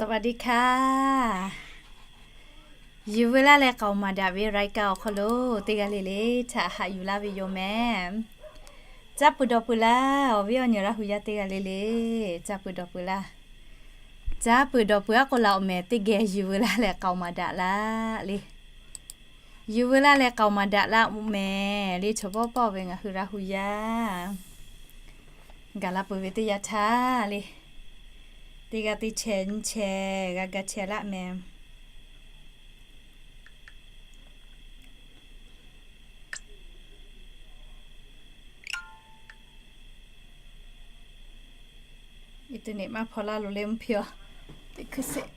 สวัสดีค่ะ Yuˬ veu laˇ leh k'aoˍ maˍ daꞈ ve รายการ awˬ hk'aw lo teˇ g'aˇ le le htaꞈ haꞈ yuˬ laˇ ve yoˬ mehˍ. Caˇ peuˬ dawˬ peuˬ laˇ, awˬ viˉ awˬ nyi Laˇ hu yaˇ teˇ g'aˇ le le, caˇ peuˬ dawˬ peuˬ laˇ. Caˇ peuˬ dawˬ peuˬ aˉ k'o laꞈ awˬ mehˍ teˇ geh yuˬ veu laˇ leh k'aoˍ maˍ daꞈ laˇ le. Yuˬ veu laˇ leh k'aoˍ maˍ daꞈ laˇ mehˍ le. Chaw pawˆ pawˆ ve ngaˬ hui Laˇ hu yaˇ gaˬ la peuˬ ve teˇ yanˇ htaˇ le, teˇ g'aˇ teˇ chehˇ nyiˇ chehˇ g'a ga chehˇ laˇ mehˍ. Internet maˇ hpaw laˇ lo le mvuhˇ hpiꞈ-oˬ. Teˇ hkui sheˍ.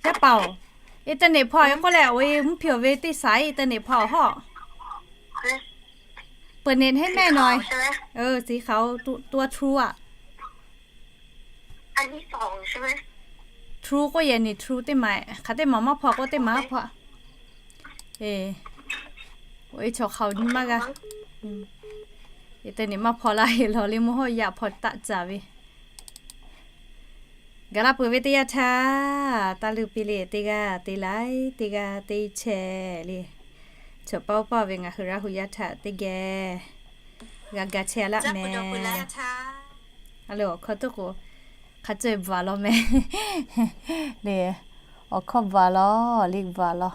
Yaˇ paˍ-oˬ, internet hpaw-e k'oˆ leh, awˬ e mvuhˇ hpiꞈ-oˬ ve teˇ saiˉ internet hpaw-oˬ hawˆ. เปิดเน็ตให้แม่หน่อย สีขาวใช่ไหม เออ สีขาว ตัว ตัว True อ่ะ อันที่สองใช่ไหม True ก็เย็นนี่ True เต็มไหม ขาเต็มหมอ มาพอ ก็เต็มหมอ มาพอ เอ โอ้ย ชอเขานี่มากอะ อืม เอ แต่เนี่ยมาพอละ เห็นหล่อเลย โมโห อยากพอตะจ่าเว้ย Gaˬ la peuˬ ve teˇ yanˇ htaˇ, taˇ luˇ piˇ le, teˇ g'aˇ te laiˉ, teˇ g'aˇ te chehˇ le. Chaw pawˆ pawˆ ve ngaˬ hui Laˇ hu yaˇ htaꞈ teˇ geh g'a ga chehˇ laˇ mehˍ. A le, awˬ hkawˇ tuˬ k'o, hk'a caweh bvuhꞈ law mehˍ le. Awˬ hkawˇ bvuhꞈ law, liꞈ bvuhꞈ law.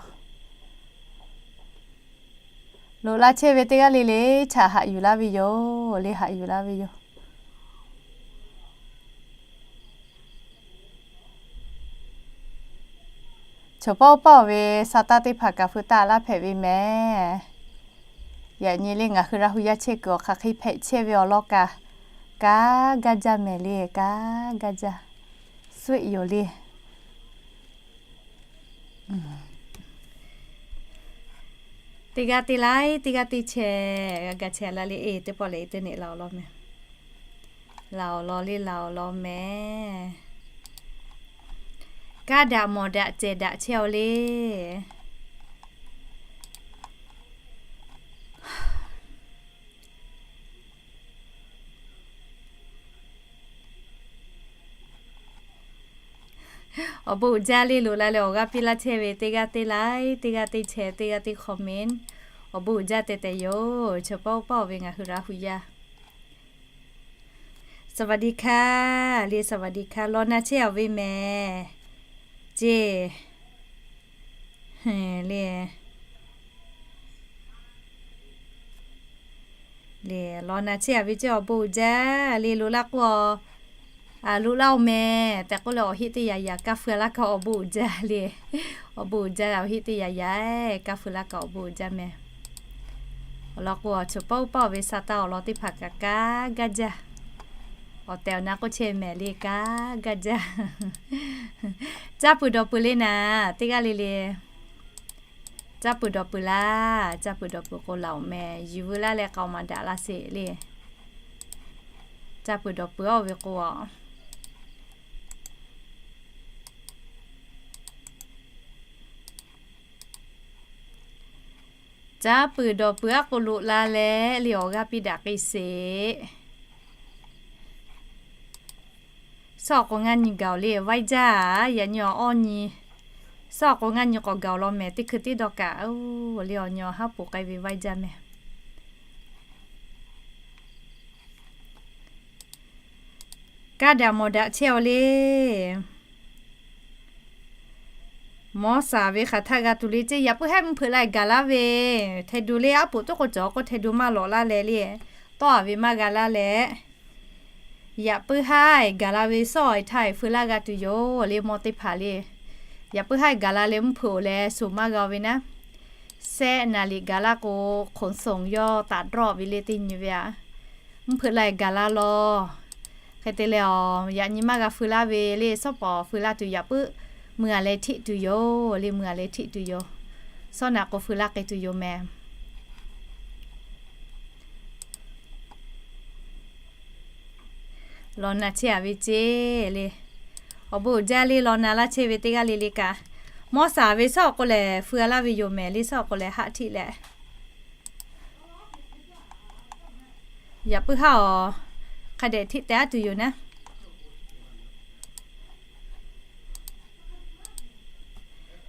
Loꞈ la chehˇ ve teˇ g'aˇ le le htaꞈ haꞈ yuˬ laˇ ve yoˬ le, haꞈ yuˬ laˇ ve yoˬ. Chaw pawˆ pawˆ ve sa taˇ teˇ hpaˍ kaꞈ feu taˆ laˇ hpehꞈ ve mehˍ. Yaꞈ nyi le ngaˬ hui Laˇ hu yaˇ chehˇ kuiˬ awˬ hk'aˬ hk'e hpehꞈ chehˇ ve awˬ lawn kaꞈ, kaˇ gaˇ jaˇ mehˍ le, kaˇ gaˇ jaˇ. Suhˆ yoˬ le. Teˇ g'aˇ te laiˉ, teˇ g'aˇ te chehˇ, g'a ga chehˇ la le. E, teˇ pawˆ lehˬ internet laˬ awˬ lawn mehˍ. Laˬ awˬ lawn le, laˬ awˬ lawn mehˍ. Kaˇ daꞈ mawˬ daꞈ cehˬ daꞈ chehˇ-aw le. Awˬ bon uiˍ jaˇ le. Loꞈ la leh awˬ g'aˇ piˇ laˇ chehˇ ve teˇ g'aˇ te laiˉ, teˇ g'aˇ te chehˇ, teˇ g'aˇ te comment, awˬ bon uiˍ jaˇ tehꞈ tehꞈ yoˬ. Chaw pawˆ pawˆ ve ngaˬ hui Laˇ hu yaˇ สวัสดีค่ะ le, สวัสดีค่ะ law na chehˇ-aˬ ve mehˍ. Ceˇ le. Le, law na chehˇ-aˬ ve ceˇ, awˬ bon uiˍ jaˇ le. Loꞈ la k'o, a, loꞈ laˇ-oˬ mehˍ tehꞈ k'oˆ leh awˬ heˆ teˇ yaꞈ yaꞈ kaˇ feu laˇ kaꞈ awˬ bon uiˍ jaˇ le. Awˬ bon uiˍ jaˇ, awˬ heˆ teˇ yaꞈ yaꞈ kaˇ feu laˇ kaꞈ awˬ bon uiˍ jaˇ mehˍ. Awˬ lawn k'o, chaw pawˆ pawˆ ve sa taˇ awˬ lawn teˇ hpaˍ kaꞈ kaˇ gaˇ jaˇ. Awˬ tehˬ awˬ na k'oˆ chehˇ mehˍ le, kaˇ gaˇ jaˇ. Caˇ peuˬ dawˬ peuˬ le naˍ, teˇ g'aˇ le le. Caˇ peuˬ dawˬ peuˬ laˇ, caˇ peuˬ dawˬ peuˬ k'o laˬ-oˬ mehˍ. Yuˬ veu laˇ leh k'aoˍ maˍ daꞈ la sheˍ le. Caˇ peuˬ dawˬ peuˬ-oˬ ve k'o, caˇ peuˬ dawˬ peuˬ aˉ k'o loꞈ la leh le awˬ g'aˇ piˇ daꞈ k'ai sheˍ. Suhˉ awˬ k'o ngaˇ nyi gaˬ-oˬ le vaiˇ jaˇ, yaꞈ nyi awˬ awˇ nyi. Suhˉ awˬ k'o ngaˇ nyi k'awꞈ gaˬ-oˬ law mehˍ, teˇ hkui tiˉ dawˇ kaꞈ, le awˬ nyi awˬ haˉ poˬ k'ai ve vaiˇ jaˇ mehˍ. Kaˇ daꞈ mawˬ daꞈ chehˇ-aw le. Mawˇ shaˍ ve hk'aˬ htaˇ g'a tuˬ le ceˇ, yaꞈ puiˉ haiˉ mvuhˇ hpeuꞈ la-e gaˬ laˇ ve, hteh du le aˉ poꞈ tuˉ k'o cawˬ k'o hteh du maˇ lawꞈ laˇ leh le, tawˇ-a ve maˇ g'a laˇ leh, yaꞈ puiˉ haiˉ gaˬ la ve suhˉ-e htaˇ feu laˇ g'a tuˬ yoˬ le mawˇ teˇ hpaˍ le. Yaꞈ puiˉ haiˉ gaˬ la leh mvuhˇ hpeuꞈ-oˬ leh shuˍ maˇ g'a ve naˉ, sehˆ naˍ liꞈ gaˬ laˇ k'o, ขนส่ง yawˇ taꞈ drawˇ ve le teˇ nyi ve a. Mvuhˇ hpeuꞈ la-e gaˬ la law. Hk'e te leh, yaꞈ nyi maˇ g'a feu laˇ ve le, suhˉ paˍ feu laˇ tuˬ yaꞈ puiˉ mui-a leh hteˆ tuˬ yoˬ le, mui-a leh hteˆ tuˬ yoˬ. Suhˉ naꞈ k'o feu laˇ k'ai tuˬ yoˬ mehˍ. Law na chehˇ-a ve ceˇ le. Awˬ bon uiˍ jaˇ le, law na laˇ chehˇ ve teˇ g'aˇ le le kaꞈ. Mawˇ shaˍ ve suhˉ awˬ k'o lehˬ feu-a laˇ ve yoˬ mehˍ le, suhˉ awˬ k'o lehˬ haˆ htiˆ leh Yaꞈ puiˉ haˉ awˬ hk'a dehꞈ htiˆ teh aˉ tuˬ yoˬ naˉ.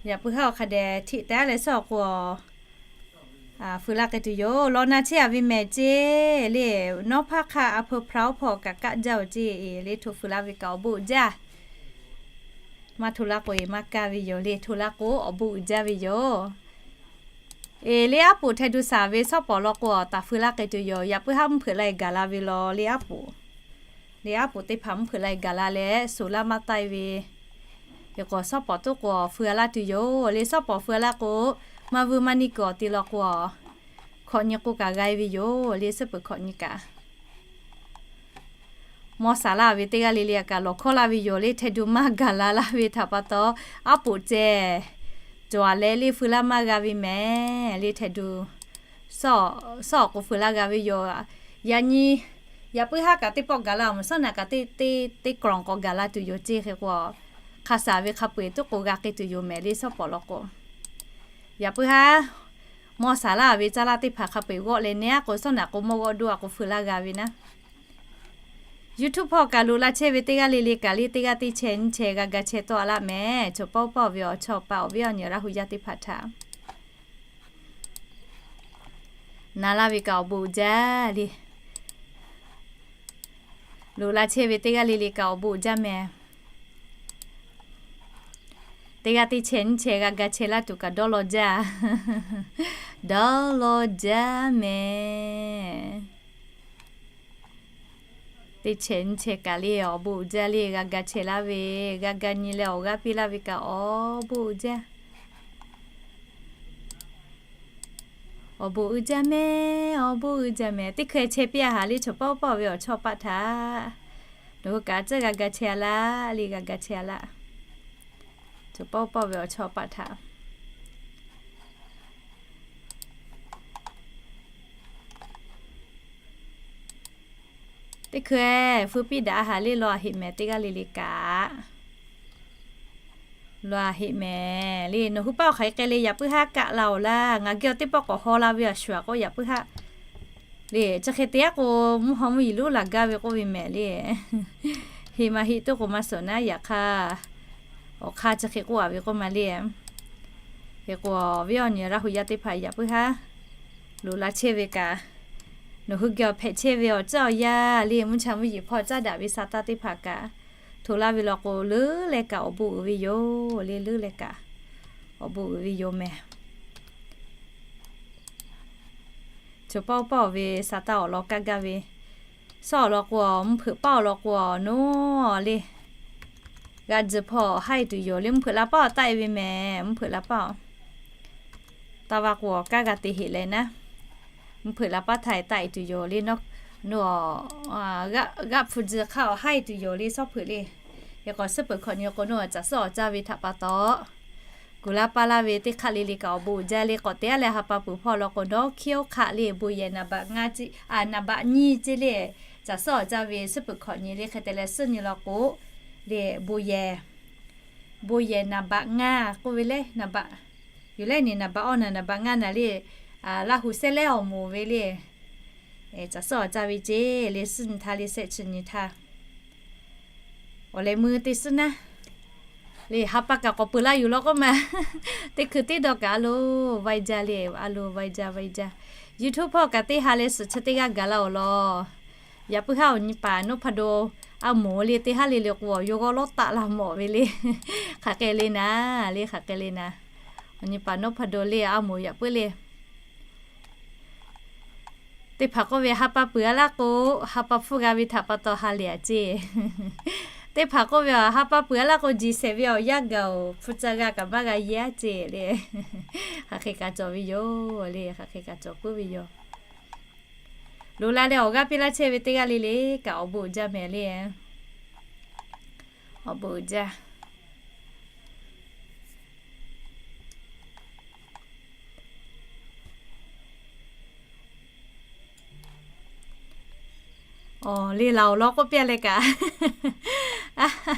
Yaꞈ puiˉ haˉ awˬ hk'a dehꞈ htiˆ teh aˉ leh suhˉ awˬ k'o, fuiˍ laˇ k'ai tuˬ yoˬ. Law na chehˇ a ve mehˍ ceˇ le. Nawˉ hpaˇ hk'aˇ a hpeu hpraꞈ oˉ hpawˇ kaꞈ kaˆ jaˇ oˬ ceˇ le. Hto fuiˍ laˇ ve kaꞈ awˬ bon uiˍ jaˇ. Maˇ hto laˇ k'o e maˇ kaˇ ve yoˬ le. Hto laˇ k'o awˬ bon uiˍ jaˇ ve yoˬ. Eˬ, le aˉ poꞈ hteh du saˍ ve suhˉ pawˍ law k'o, taˍ fuiˍ laˇ k'ai tuˬ yoˬ. Yaꞈ puiˉ haˉ mvuhˇ hpeuꞈ la e gaˬ la ve law, le aˉ poꞈ, le aˉ poꞈ teˇ hpaˍ mvuhˇ hpeuꞈ la e gaˬ la leh suˍ laˇ maˇ taˆ e ve, eˬ k'o suhˉ pawˍ toˉ k'o fuiˍ laˇ tuˬ yoˬ. Le suhˉ pawˍ fuiˍ laˇ k'o, maˇ vuiˇ maˇ niˇ kuiˬ awˬ ti law k'o, hkawꞈ nyi k'o kaꞈ g'a e ve yoˬ. Le suhˉ peuˬ hkawꞈ nyi kaꞈ mawˇ saˍ laˇ ve teˇ g'aˇ le le kaꞈ lawˬ hkawˇ laˇ ve yoˬ. Le hteh du maˇ gaˬ la laˇ ve htaꞈ pa taw, aˉ poꞈ ceh cawˬ a leh le fuiˍ laˇ maˇ g'a ve mehˍ. Le hteh du suhˉ awˬ k'o fuiˍ laˇ g'a ve yoˬ. Yaꞈ nyi, yaꞈ puiˉ haˉ kaꞈ teˇ pawˆ gaˬ la awˬ mehˍ, suhˉ naꞈ kaꞈ teˇ teˇ กล่อง k'awꞈ gaˬ la tuˬ yoˬ ceˇ. Hk'e k'o, hk'a shaˍ ve hk'a peu eˬ toˉ k'o g'a k'ai tuˬ yoˬ mehˍ. Le suhˉ pawˍ law k'o, yaꞈ puiˉ haˉ mawˇ saˍ laˇ ve caˇ laˇ teˇ hpaˍ hk'a peu eˬ g'awˆ leh neˇ aˉ k'o, suhˉ naꞈ k'o mawˇ g'awˆ duˇ a k'o fuiˍ laˇ g'a ve naˉ. YouTube hpawˇ kaꞈ loꞈ la chehˇ ve teˇ g'aˇ le le kaꞈ le teˇ g'aˇ teˇ chehˇ nyiˇ chehˇ g'a ga chehˇ tawˆ a laˇ mehˍ. Chaw pawˆ pawˆ ve awˬ chawˇ awˬ paˆ awˬ viˉ awˬ nyi Laˇ hu yaˇ teˇ hpaˍ htaꞈ na laˇ ve kaꞈ awˬ bon uiˍ jaˇ le. Loꞈ la chehˇ ve teˇ g'aˇ le le kaꞈ awˬ bon uiˍ jaˇ mehˍ. Teˇ g'aˇ teˇ chehˇ nyiˇ chehˇ g'a ga chehˇ laˇ tuˬ kaꞈ dawˇ law jaˇ. Dawˇ law jaˇ mehˍ. Teˇ chehˇ nyiˇ chehˇ kaꞈ le awˬ bon uiˍ jaˇ le g'a ga chehˇ laˇ ve, g'a ga nyi leh awˬ g'aˇ piˇ laˇ ve kaꞈ awˬ bon uiˍ jaˇ. Awˬ bon uiˍ jaˇ mehˍ, awˬ bon uiˍ jaˇ mehˍ. Teˇ hkui chehˇ piˇ a haˍ le chaw pawˆ pawˆ ve awˬ chawˇ paˆ htaꞈ. Nawˬ hui kaꞈ tcuhˉ g'a ga chehˇ a laˇ le g'a ga chehˇ a laˇ. Chaw pawˆ pawˆ ve awˬ chawˇ paˆ htaꞈ teˇ hkui feu piˇ daꞈ a haˍ le law a heꞈ mehˍ teˇ g'aˇ le le kaꞈ. Law a heꞈ mehˍ le nawˬ hui paˆ awˬ hk'aˬ hk'e k'ai le yaꞈ puiˉ haˉ kaˆ la awˬ laˇ. Ngaˬ geh awˬ teˇ pawˆ k'awꞈ haw la ve awˬ shuˍ a k'o yaꞈ puiˉ haˉ le chi hk'e te aˉ k'o mvuhˇ haw mvuhˇ yiˍ lonˉ laˬ gaˇ ve k'oˆ ve mehˍ le. Heˍ ma heˆ toˉ k'o maˇ suhˍ naˉ yaꞈ hk'aˇ, awˬ hk'aˇ chi hk'e k'oˆ a ve k'oˆ ma le. Hk'e k'o viˉ awˬ nyi Laˇ hu yaˇ teˇ hpaˍ yaꞈ puiˉ haˉ loꞈ la chehˇ ve kaꞈ, nawˬ hui geh awˬ hpehꞈ chehˇ ve awˬ ceuˬ awˬ yanˇ le mvuhˇ cha mvuhˇ yeˬ hpawˇ caˉ daꞈ ve sa taˇ teˇ hpaˍ kaꞈ, hto laˇ ve law k'o leuˉ leh kaꞈ awˬ bon uiˍ ve yoˬ le. Leuˉ leh kaꞈ awˬ bon uiˍ ve yoˬ mehˍ. Chaw pawˆ pawˆ ve sa taˇ awˬ lawn kaˇ gaˇ ve, suhˉ awˬ lawn k'o mvuhˇ hpeuꞈ paˆ awˬ lawn k'o nawˬ le g'a tzuhˬ hpawˇ haˉ e tuˬ yoˬ le. Mvuhˇ hpeuꞈ la paˆ awˬ taˆ e ve mehˍ. Mvuhˇ hpeuꞈ la paˆ awˬ taˇ va k'o awˬ kaˇ g'a te heꞈ leh naˉ, mvuhˇ hpeuꞈ la paˆ htaˇ e taˆ e tuˬ yoˬ le. Nawˬ g'aˆ hpu tzuhˬ hk'aˇ awˬ haˉ e tuˬ yoˬ le suhˉ hpeuꞈ le. Hk'e k'o suhˉ peuˬ hkawꞈ nyi k'o nawˬ caˬ suhˉ awˬ caˇ ve htaꞈ pa taw, kuˬ laˇ paˇ laˇ ve teˇ hk'aˆ le le kaꞈ awˬ bon uiˍ jaˇ le. K'awꞈ te aˉ leh ha pa peuˬ hpawˇ law k'o nawˬ hkiˇ oˇ hk'aˆ le bon yehˬ naˍ baꞈ ngaˇ, naˍ baꞈ nyiˇ ceˇ le. Caˬ suhˉ awˬ caˇ ve suhˉ peuˬ hkawꞈ nyi le hk'e te leh suhˉ nyi law k'o le bon yehˬ, bon yehˬ naˍ baꞈ ngaˇ k'oˆ ve le naˍ baꞈ, yuˬ leh ni naˍ baꞈ awˇ naˍ naˍ baꞈ ngaˇ naˍ le, Laˇ hu sehˉ lehˉ awˬ moˍ ve le. Caˬ suhˉ awˬ caˇ ve ceˇ le suhˉ nyi htaˇ le sehˆ chi nyi htaˇ awˬ lehˬ mui te suhˉ naˉ le ha pa kaꞈ k'awꞈ peuˬ laˇ yuˬ law k'oˆ ma. Teˇ hkui teˇ dawˇ kaꞈ a lo vaiˇ jaˇ le, a lo vaiˇ jaˇ vaiˇ jaˇ. YouTube hpawˇ kaꞈ teˇ ha leh suhˍ chi teˇ g'aˇ gaˬ la awˬ lawn. Yaꞈ puiˉ haˉ awˬ nyi paˍ Noˉ hpa do a moˍ le teˇ haˉ le le k'o awˬ yawˇ g'awˇ lawˉ taˆ la mawˬ ve le. Hk'aˬ hk'e le naˍ le hk'aˬ hk'e le naˍ. Awˬ nyi paˍ Noˉ hpa do le a moˍ yaꞈ puiˉ le. Teˇ hpaˍ k'oˆ ve ha pa peuˬ a laˇ k'o, ha pa hpfuhˇ g'a ve htaꞈ pa taw ha lehˬ a ceˇ. Teˇ hpaˍ k'oˆ ve a ha pa peuˬ a laˇ k'o jiˬ shehˍ ve awˬ yanˇ gaˬ oˬ hpu ca g'a kaꞈ maˇ g'a yehˇ a ceˇ le. Hk'aˬ hk'e kaꞈ cawˬ ve yoˬ le hk'aˬ hk'e kaꞈ cawˬ puiˉ ve yoˬ. Loꞈ la leh awˬ g'aˇ piˇ laˇ chehˇ ve teˇ g'aˇ le le kaꞈ awˬ bon uiˍ jaˇ mehˍ le. Awˬ bon uiˍ jaˇ. Awˬ le laˬ awˬ lawn k'oˆ piˇ leh kaꞈ,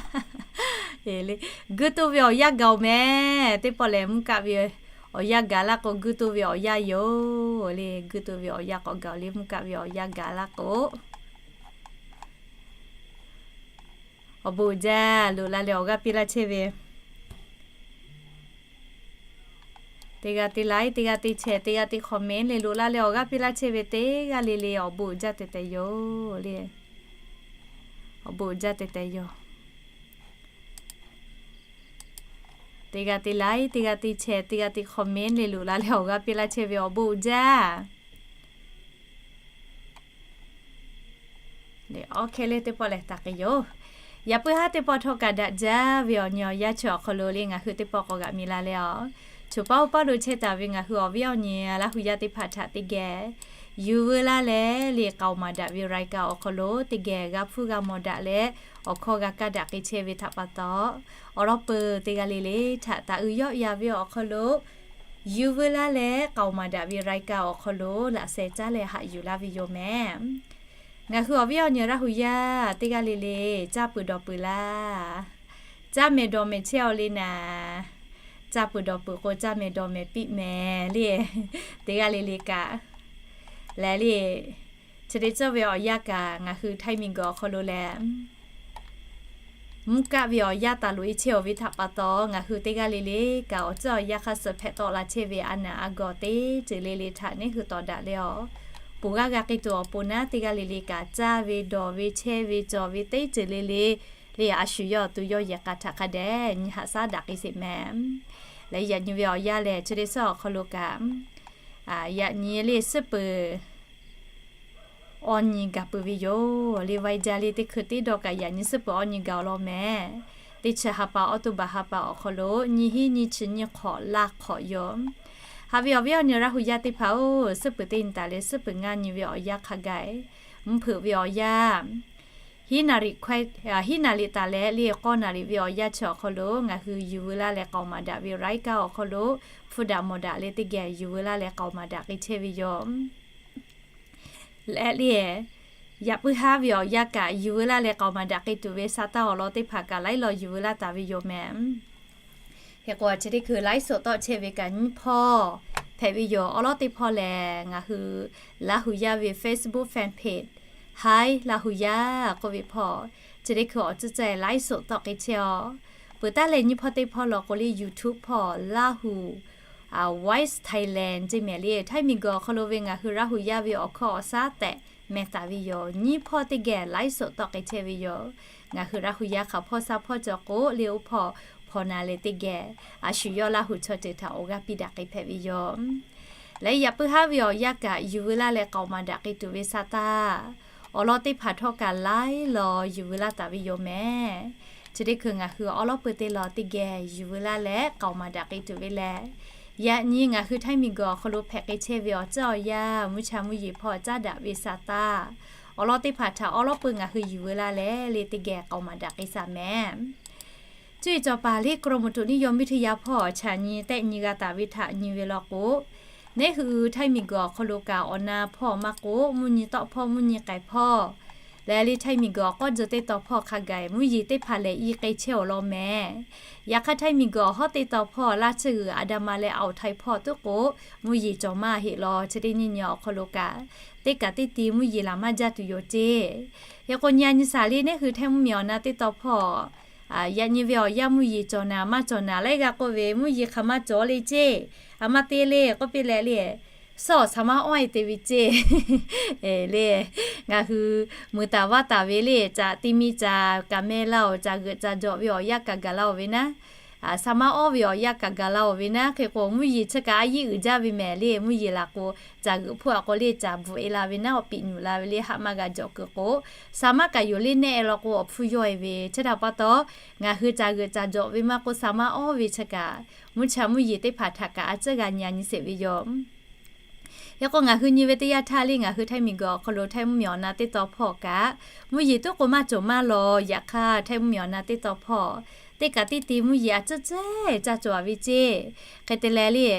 guˇ toˇ ve awˬ yanˇ gaˬ oˬ mehˍ. Teˇ pawˆ lehˬ mvuhˇ kaˆ ve Awˬ yanˇ gaˬ laˇ k'o, guˇ toˇ ve awˬ yanˇ yoˬ le. Guˇ toˇ ve awˬ yanˇ k'awꞈ gaˬ le, mvuhˇ kaˆ ve awˬ yanˇ gaˬ laˇ k'o, awˬ bon uiˍ jaˇ loꞈ la leh awˬ g'aˇ piˇ laˇ chehˇ ve, teˇ g'aˇ te like, teˇ g'aˇ te share, teˇ g'aˇ te comment le loꞈ la leh awˬ g'aˇ piˇ laˇ chehˇ ve teˇ g'aˇ le le awˬ bon uiˍ jaˇ tehꞈ tehꞈ yoˬ le. Awˬ bon uiˍ jaˇ tehꞈ tehꞈ yoˬ. Teˇ g'aˇ te like, teˇ g'aˇ te share, teˇ g'aˇ te comment le loꞈ la leh awˬ g'aˇ piˇ laˇ chehˇ ve awˬ bon uiˍ jaˇ. Awˬ hk'e le teˇ pawˆ lehˬ taˍ k'ai yoˬ. Yaꞈ puiˉ haˉ teˇ pawˆ htawˇ kaꞈ daꞈ jaˇ ve awˬ nyi awˬ yanˇ chi awˬ hk'aw lo le ngaˬ hui teˇ pawˆ k'awꞈ g'aꞈ mi la leh a, choˬ paˉ oˇ paˉ lo chehˇ taˍ ve ngaˬ hui awˬ viˉ awˬ nyi Laˇ huˍ yaˇ teˇ hpaˍ htaꞈ teˇ geh yuˬ veu laˇ leh le k'aoˍ maˍ daꞈ ve รายการ awˬ hk'aw lo teˇ geh g'a hpuˇ g'a mawˬ daꞈ leh awˬ hkawˇ g'a kaˇ daꞈ k'ai chehˇ ve htaꞈ pa taw, awˬ lawn peuˬ teˇ g'aˇ le le htaꞈ taˍ uiˍ yawˆ yan ve awˬ hk'aw lo yuˬ veu laˇ leh k'aoˍ maˍ daꞈ ve รายการ awˬ hk'aw lo laꞈ sheh caˉ leh haꞈ yuˬ laˇ ve yoˬ mehˍ. Ngaˬ hui awˬ viˉ awˬ nyi Laˇ huˍ yaˇ teˇ g'aˇ le le caˇ peuˬ dawˬ peuˬ laˇ. Caˇ mehˍ dawˬ mehˍ chehˇ-aw le naˍ. Caˇ peuˬ dawˬ peuˬ k'o caˇ mehˍ dawˬ mehˍ piˇ mehˍ le. Teˇ g'aˇ le le kaꞈ lehˬ le, chi teˇ cawˇ ve awˬ yanˇ kaꞈ ngaˬ hui Htaiˇ miˬguiˬ awˬ hk'aw lo lehˬ mvuhˇ kaˆ ve awˬ yanˇ taˍ loꞈ e chehˇ-aˬ ve htaꞈ pa taw, ngaˬ hui teˇ g'aˇ le le kaꞈ awˬ ceuˬ awˬ yanˇ hk'aˇ suh hpehꞈ tawˆ la chehˇ ve a naˍ a gawˬ teˇ ceuˬ le le htaꞈ neˇ hui tawˍ daꞈ leh awˬ, ponˬ g'aˇ g'a k'ai tuˬ awˬ pon naˉ, teˇ g'aˇ le le kaꞈ caˇ ve dawˬ ve chehˇ ve cawˬ ve teˇ ceuˬ le le le a shu yawˇ tu yawˇ yehˬ k'a htaꞈ hk'a dehꞈ nyi haꞈ shaˉ daꞈ k'ai sheˍ mehˍ. Leh yaꞈ nyi ve awˬ yanˇ lehˬ, chi teˇ suhˉ awˬ hk'aw lo kaꞈ yaꞈ nyi le suhˉ peuˬ awˇ nyi gaˬ peuˬ ve yoˬ. Le vaiˇ jaˇ le teˇ hkui teˇ dawˇ kaꞈ yaꞈ nyi suhˉ peuˬ awˇ nyi gaˬ-aˬ law mehˍ. Teˇ chi ha pa, October ha pa awˬ hk'aw lo nyiˇ hinˉ nyiˇ chi nyiˇ hk'awꞈ laˇ hk'awꞈ yoˬ. Haꞈ ve awˬ viˉ awˬ nyi Laˇ huˍ yaˇ teˇ hpaˍ-oˬ, suhˉ peuˬ teˇ nyi taˍ leh suhˉ peuˬ ngaˇ nyi ve awˬ yanˇ hk'a gaˬ, mvuhˇ hpeuꞈ ve awˬ yanˇ hiˉ naˍ riꞈ taˍ leh le k'awˇ naˍ riꞈ ve awˬ yanˇ chi awˬ hk'aw lo ngaˬ hui yuˬ veu laˇ leh k'aoˍ maˍ daꞈ ve รายการ awˬ hk'aw lo hpuˇ daꞈ mawˬ daꞈ leh teˇ geh yuˬ veu laˇ leh k'aoˍ maˍ daꞈ k'ai chehˇ ve yoˬ. Leh le, yaꞈ puiˉ haˉ ve awˬ yanˇ kaꞈ yuˬ veu laˇ leh k'aoˍ maˍ daꞈ k'ai tuˬ ve sa taˇ awˬ lawn teˇ hpaˍ kaꞈ laiˉ law yuˬ veu laˇ taˍ ve yoˬ mehˍ. Hk'e k'o chi teˇ hkui laiˉ soꞈ tawˆ chehˇ ve kaꞈ nyiˇ hpawˇ hpehꞈ ve yoˬ. Awˬ lawn teˇ hpawˇ lehˬ, ngaˬ hui Laˇ huˍ yaˇ ve Facebook fan page Hi Laˇ huˍ yaˇ k'oˆ ve hpawˇ, chi teˇ hkui awˬ tcuhˉ ceh laiˉ soꞈ tawˆ k'ai chehˇ-aw. Peuˬ taˉ leh nyiˇ hpawˇ teˇ hpawˇ law k'o le YouTube hpawˇ Laˇ huˍ Voice Thailand ceˇ mehˍ le, Htaiˇ miˬguiˬ awˬ hk'aw lo ve ngaˬ hui Laˇ huˍ yaˇ ve awˬ hkawˇ awˬ shaˉ tehꞈ meh taˍ ve yoˬ. Nyiˇ hpawˇ teˇ geh laiˉ soꞈ tawˆ k'ai chehˇ ve yoˬ. Ngaˬ hui Laˇ huˍ yaˇ hk'aˬ hpawˇ sa hpawˇ cawˬ k'o le, oˇ hpawˇ hpawnˬ na leh teˇ geh a shu yawˇ Laˇ huˍ chaw ceuˬ htaꞈ awˬ g'aˇ piˇ daꞈ k'ai hpehꞈ ve yoˬ. Leh yaꞈ puiˉ haˉ ve awˬ yanˇ kaꞈ yuˬ veu laˇ leh k'aoˍ maˍ daꞈ k'ai tuˬ ve sa taˇ, awˬ lawn teˇ hpaˍ htawˇ kaꞈ laiˉ law yuˬ veu laˇ taˍ ve yoˬ mehˍ. Chi teˇ hkui ngaˬ hui awˬ lawn peuˬ teˇ law teˇ geh yuˬ veu laˇ leh k'aoˍ maˍ daꞈ k'ai tuˬ ve lehˬ, yaꞈ nyi ngaˬ hui Htaiˇ miˬguiˬ awˬ hk'aw lo hpehꞈ k'ai chehˇ ve awˬ tcuhˉ awˬ yanˇ mvuhˇ cha mvuhˇ yeˬ hpawˇ caˉ daꞈ ve sa taˇ, awˬ lawn teˇ hpaˍ htaꞈ awˬ lawn peuˬ ngaˬ hui yuˬ veu laˇ leh le teˇ geh k'aoˍ maˍ daꞈ k'ai sa mehˍ. Cuˇ yiˍ cawˬ paˍ le กรมอุตุนิยมวิทยา hpawˇ chaꞈ nyi tehˆ nyi g'a taˍ ve htaꞈ nyi ve law k'o, neˇ hui Htaiˇ miˬguiˬ awˬ hk'aw lo kaꞈ awˬ na hpawˇ maˇ k'oˆ, mvuhˇ nyi tawˆ hpawˇ mvuhˇ nyi k'ai hpawˇ leh le Htaiˇ miˬguiˬ awˬ k'awˇ jeu teˇ taw hpawˇ hk'a gaˬ mvuhˇ yeˬ teˇ hpaˍ lehˬ i k'ai chehˇ awˬ lawn mehˍ. Yaꞈ hk'aˇ Htaiˇ miˬguiˬ awˬ hawˉ teˇ taw hpawˇ Laˇ tsuhˇ g'uiˬ Aˍdanˍ ma leh Awˬ htaiˍ hpawˇ tuˉ k'o, mvuhˇ yeˬ cawˬ maˇ heˆ law. Chi teˇ nyiˇ nyi awˬ hk'aw lo kaꞈ teˇ kaꞈ teˇ ti mvuhˇ yeˬ laˬ maˇ jaˇ tuˬ yoˬ ceˇ. Hk'e k'o nyi a nyi shaˍ le neˇ hui Htaiˇ mvuhˇmiˬ awˬ na teˇ taw hpawˇ yaꞈ nyi ve awˬ yanˇ mvuhˇ yeˬ cawˬ naˍ maˇ cawˬ naˍ laiˉ g'aˇ k'oˆ ve mvuhˇ yeˬ hk'aˬ maˇ cawˬ le ceˇ. A maˇ te le k'oˆ piˇ leh le, suhˉ awˬ shaˍ maˇ awˇ e te ve ceˇ. Le, ngaˬ hui muiˬ taˍ vaˇ taˍ ve le, caꞈ te mi caꞈ kaꞈ meh laˇ-oˬ, caꞈ g'euꞈ caꞈ jawꞈ ve awˬ yanˇ kaꞈ gaˬ laˇ-oˬ ve naˉ, shaˍ maˇ awˇ ve awˬ yanˇ kaꞈ gaˬ laˇ-oˬ ve naˉ. Hk'e k'o mvuhˇ yeˬ chi kaꞈ a yiˉ uiˍ jaˇ ve mehˍ le. Mvuhˇ yeˬ laˬ k'o caꞈ g'euꞈ hpfuhˇ a k'o le caꞈ bvuhꞈ e la ve naˉ, awˬ piꞈ nyuˬ la ve le haꞈ maˇ g'a jawꞈ kuiˬ k'o, shaˍ maˇ kaꞈ yoˬ le nehˆ e law k'o awˬ hpfuhˇ yawˇ e ve. Chi htaꞈ pa taw, ngaˬ hui caꞈ g'euꞈ caꞈ jawꞈ ve maˇ k'oˆ shaˍ maˇ awˇ ve chi kaꞈ mvuhˇ cha mvuhˇ yeˬ teˇ hpaˍ htaꞈ kaꞈ a ciˉ g'a nyi a nyi sheˍ ve yoˬ. Hk'e k'o ngaˬ hui nyi ve teˇ yanˇ htaˇ le ngaˬ hui Htaiˇ miˬguiˬ awˬ hk'aw lo Htaiˇ mvuhˇmiˬ awˬ na teˇ taw hpawˇ kaꞈ mvuhˇ yeˬ tuˉ k'o maˇ cawˬ maˇ law. Yaꞈ hk'aˇ Htaiˇ mvuhˇmiˬ awˬ na teˇ taw hpawˇ teˇ kaꞈ teˇ ti mvuhˇ yeˬ a ciˉ cehˇ caˇ cawˬ a ve ceˇ. Hk'e te leh le,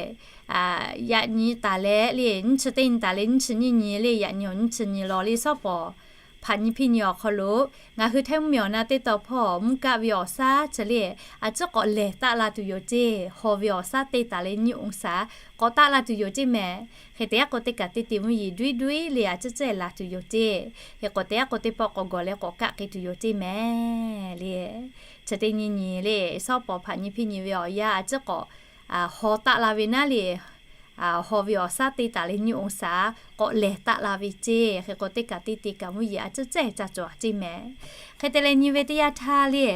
yaꞈ nyi taˍ leh le nyiˇ chi teˇ nyi taˍ leh nyiˇ chi nyiˇ nyi le yaꞈ nyi awˬ nyiˇ chi nyi law le suhˉ pawˍ hpaꞈ nyi hpiˇ nyi awˬ hk'aw lo ngaˬ hui Htaiˇ mvuhˇmiˬ awˬ na teˇ taw hpawˇ mvuhˇ kaˆ ve awˬ shaˉ chi le, a ciˉ k'awꞈ lehˬ taˆ la tuˬ yoˬ ceˇ. Haw ve awˬ shaˉ teˇ taˍ leh nyiˇ องศา k'awꞈ taˆ la tuˬ yoˬ ceˇ mehˍ. Hk'e te yaˇ k'o teˇ kaꞈ teˇ te mvuhˇ yeˬ duiˉ duiˉ le a ciˉ cehˇ laˬ tuˬ yoˬ ceˇ. Hk'e k'o te yaˇ k'o teˇ pawˆ k'awꞈ gawˬ leh k'awꞈ kaˆ k'ai tuˬ yoˬ ceˇ mehˍ le. Chi teˇ nyi nyi le, shawˉ pawˍ hpaꞈ nyi hpiˇ nyi ve awˬ yanˇ a ciˉ k'awꞈ haw taˆ la ve naˉ le. Haw ve awˬ shaˉ teˇ taˍ leh nyiˇ องศา k'awꞈ lehˬ taˆ la ve ceˇ. Hk'e k'o teˇ kaꞈ teˇ te kaꞈ mvuhˇ yeˬ a ciˉ cehˇ ca cawˬ ceˇ mehˍ. Hk'e te leh nyi ve teˇ yanˇ htaˇ le,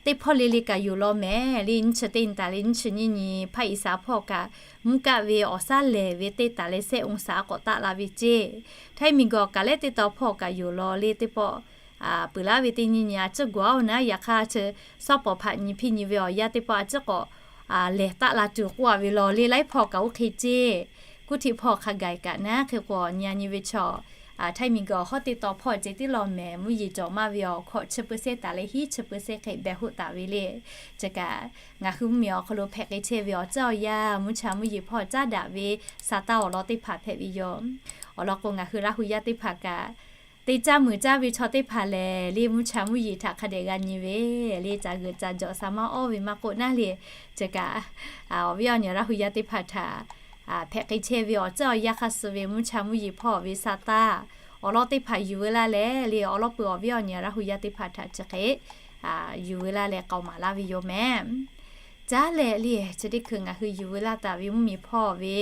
teˇ hpawˇ le le kaꞈ yoˬ law mehˍ le. Nyiˇ chi teˇ nyi taˍ leh nyiˇ chi nyiˇ nyi hpaˇ Iˉsaˍ hpawˇ kaꞈ mvuhˇ kaˆ ve awˬ shaˉ lehˬ ve teˇ taˍ leh shehˆ องศา k'awꞈ taˆ la ve ceˇ. Htaiˇ miˬguiˬ awˬ kaˍ leh teˇ taw hpawˇ kaꞈ yoˬ law le teˇ pawˆ peuˬ laˇ ve teˇ nyi nyi a ciˉ gawˬ-oˬ naˉ. Yaꞈ hk'aˇ chi shawˉ pawˍ hpaꞈ nyi hpiˇ nyi ve awˬ yanˇ teˇ pawˆ a ciˉ k'awꞈ lehˬ taˆ la tuˬ k'oˆ a ve law le. Laiˉ hpawˇ kaꞈ oˇ hk'e ceˇ. Kuˇ htiꞈ hpawˇ hk'a gaˬ kaꞈ naˉ. Hk'e k'o nyi a nyi ve chaw Htaiˇ miˬguiˬ awˬ hawˉ teˇ taw hpawˇ ceh tiˉ law mehˍ. Mvuhˇ yeˬ cawˬ maˇ ve awˬ hkawꞈ chi เปอร์เซ็นต์ taˍ leh hiˉ chi เปอร์เซ็นต์ hk'e behˬ hoˆ taˍ ve le. Chi kaꞈ ngaˬ hui mvuhˇmiˬ awˬ hk'aw lo hpehꞈ k'ai chehˇ ve awˬ ceuˬ awˬ yanˇ mvuhˇ cha mvuhˇ yeˬ hpawˇ caˉ daꞈ ve sa taˇ awˬ lawn teˇ hpaˍ hpehꞈ ve yoˬ. Awˬ lawn k'o ngaˬ hui Laˇ hu yaˇ teˇ hpaˍ kaꞈ teˇ caˇ muiˬ caˇ ve chaw teˇ hpaˍ lehˬ le mvuhˇ cha mvuhˇ yeˬ htaꞈ hk'a dehꞈ g'a nyi ve le. Ca g'euꞈ ca jawꞈ sa maˇ awˇ ve maˇ k'oˆ naˉ le. Chi kaꞈ awˬ viˉ awˬ nyi Laˇ hu yaˇ teˇ hpaˍ htaꞈ hpehꞈ k'ai chehˇ ve awˬ ceuˬ awˬ yanˇ hk'aˇ suh ve mvuhˇ cha mvuhˇ yeˬ hpawˇ ve sa taˇ awˬ lawn teˇ hpaˍ yuˬ veu laˇ leh le, awˬ lawn peuˬ awˬ viˉ awˬ nyi Laˇ hu yaˇ teˇ hpaˍ htaꞈ chi hk'e yuˬ veu laˇ leh k'aoˍ maˍ laˇ ve yoˬ mehˍ. Caˉ leh le chi teˇ hkui ngaˬ hui yuˬ veu laˇ taˍ ve mvuhˇmiˬ hpawˇ ve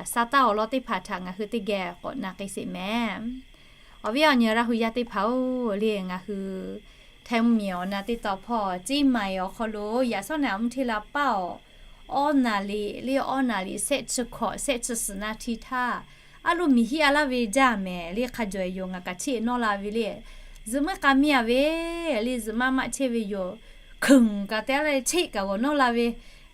sa taˇ awˬ lawn teˇ hpaˍ htaꞈ ngaˬ hui teˇ geh k'awꞈ na k'ai sheˍ mehˍ. Awˬ viˉ awˬ nyi Laˇ hu yaˇ teˇ hpaˍ-oˬ le, ngaˬ hui Htaiˇ mvuhˇmiˬ awˬ na teˇ taw hpawˇ Ceˇ maiˍ awˬ hk'aw lo yaꞈ shawˉ naꞈ mvuhˇ hteˇ la paˇ awˬ awˇ naˍ liꞈ le, awˇ naˍ liꞈ shehˆ chi hkawꞈ shehˆ chi suhˍ naˍ hti htaˇ, a loˇ miˬ hiˆ a laˇ ve jaˇ mehˍ le. Hk'a jawˬ-e yoˬ, ngaˬ kaꞈ cheˆ nawˇ la ve le. Zuhꞈ meuˇ k'a miˇ a ve le, zuhꞈ maˇ maˆ chehˇ ve yoˬ. Hkuiˬ kaꞈ te a le, cheˆ kaꞈ g'awˬ nawˇ la ve.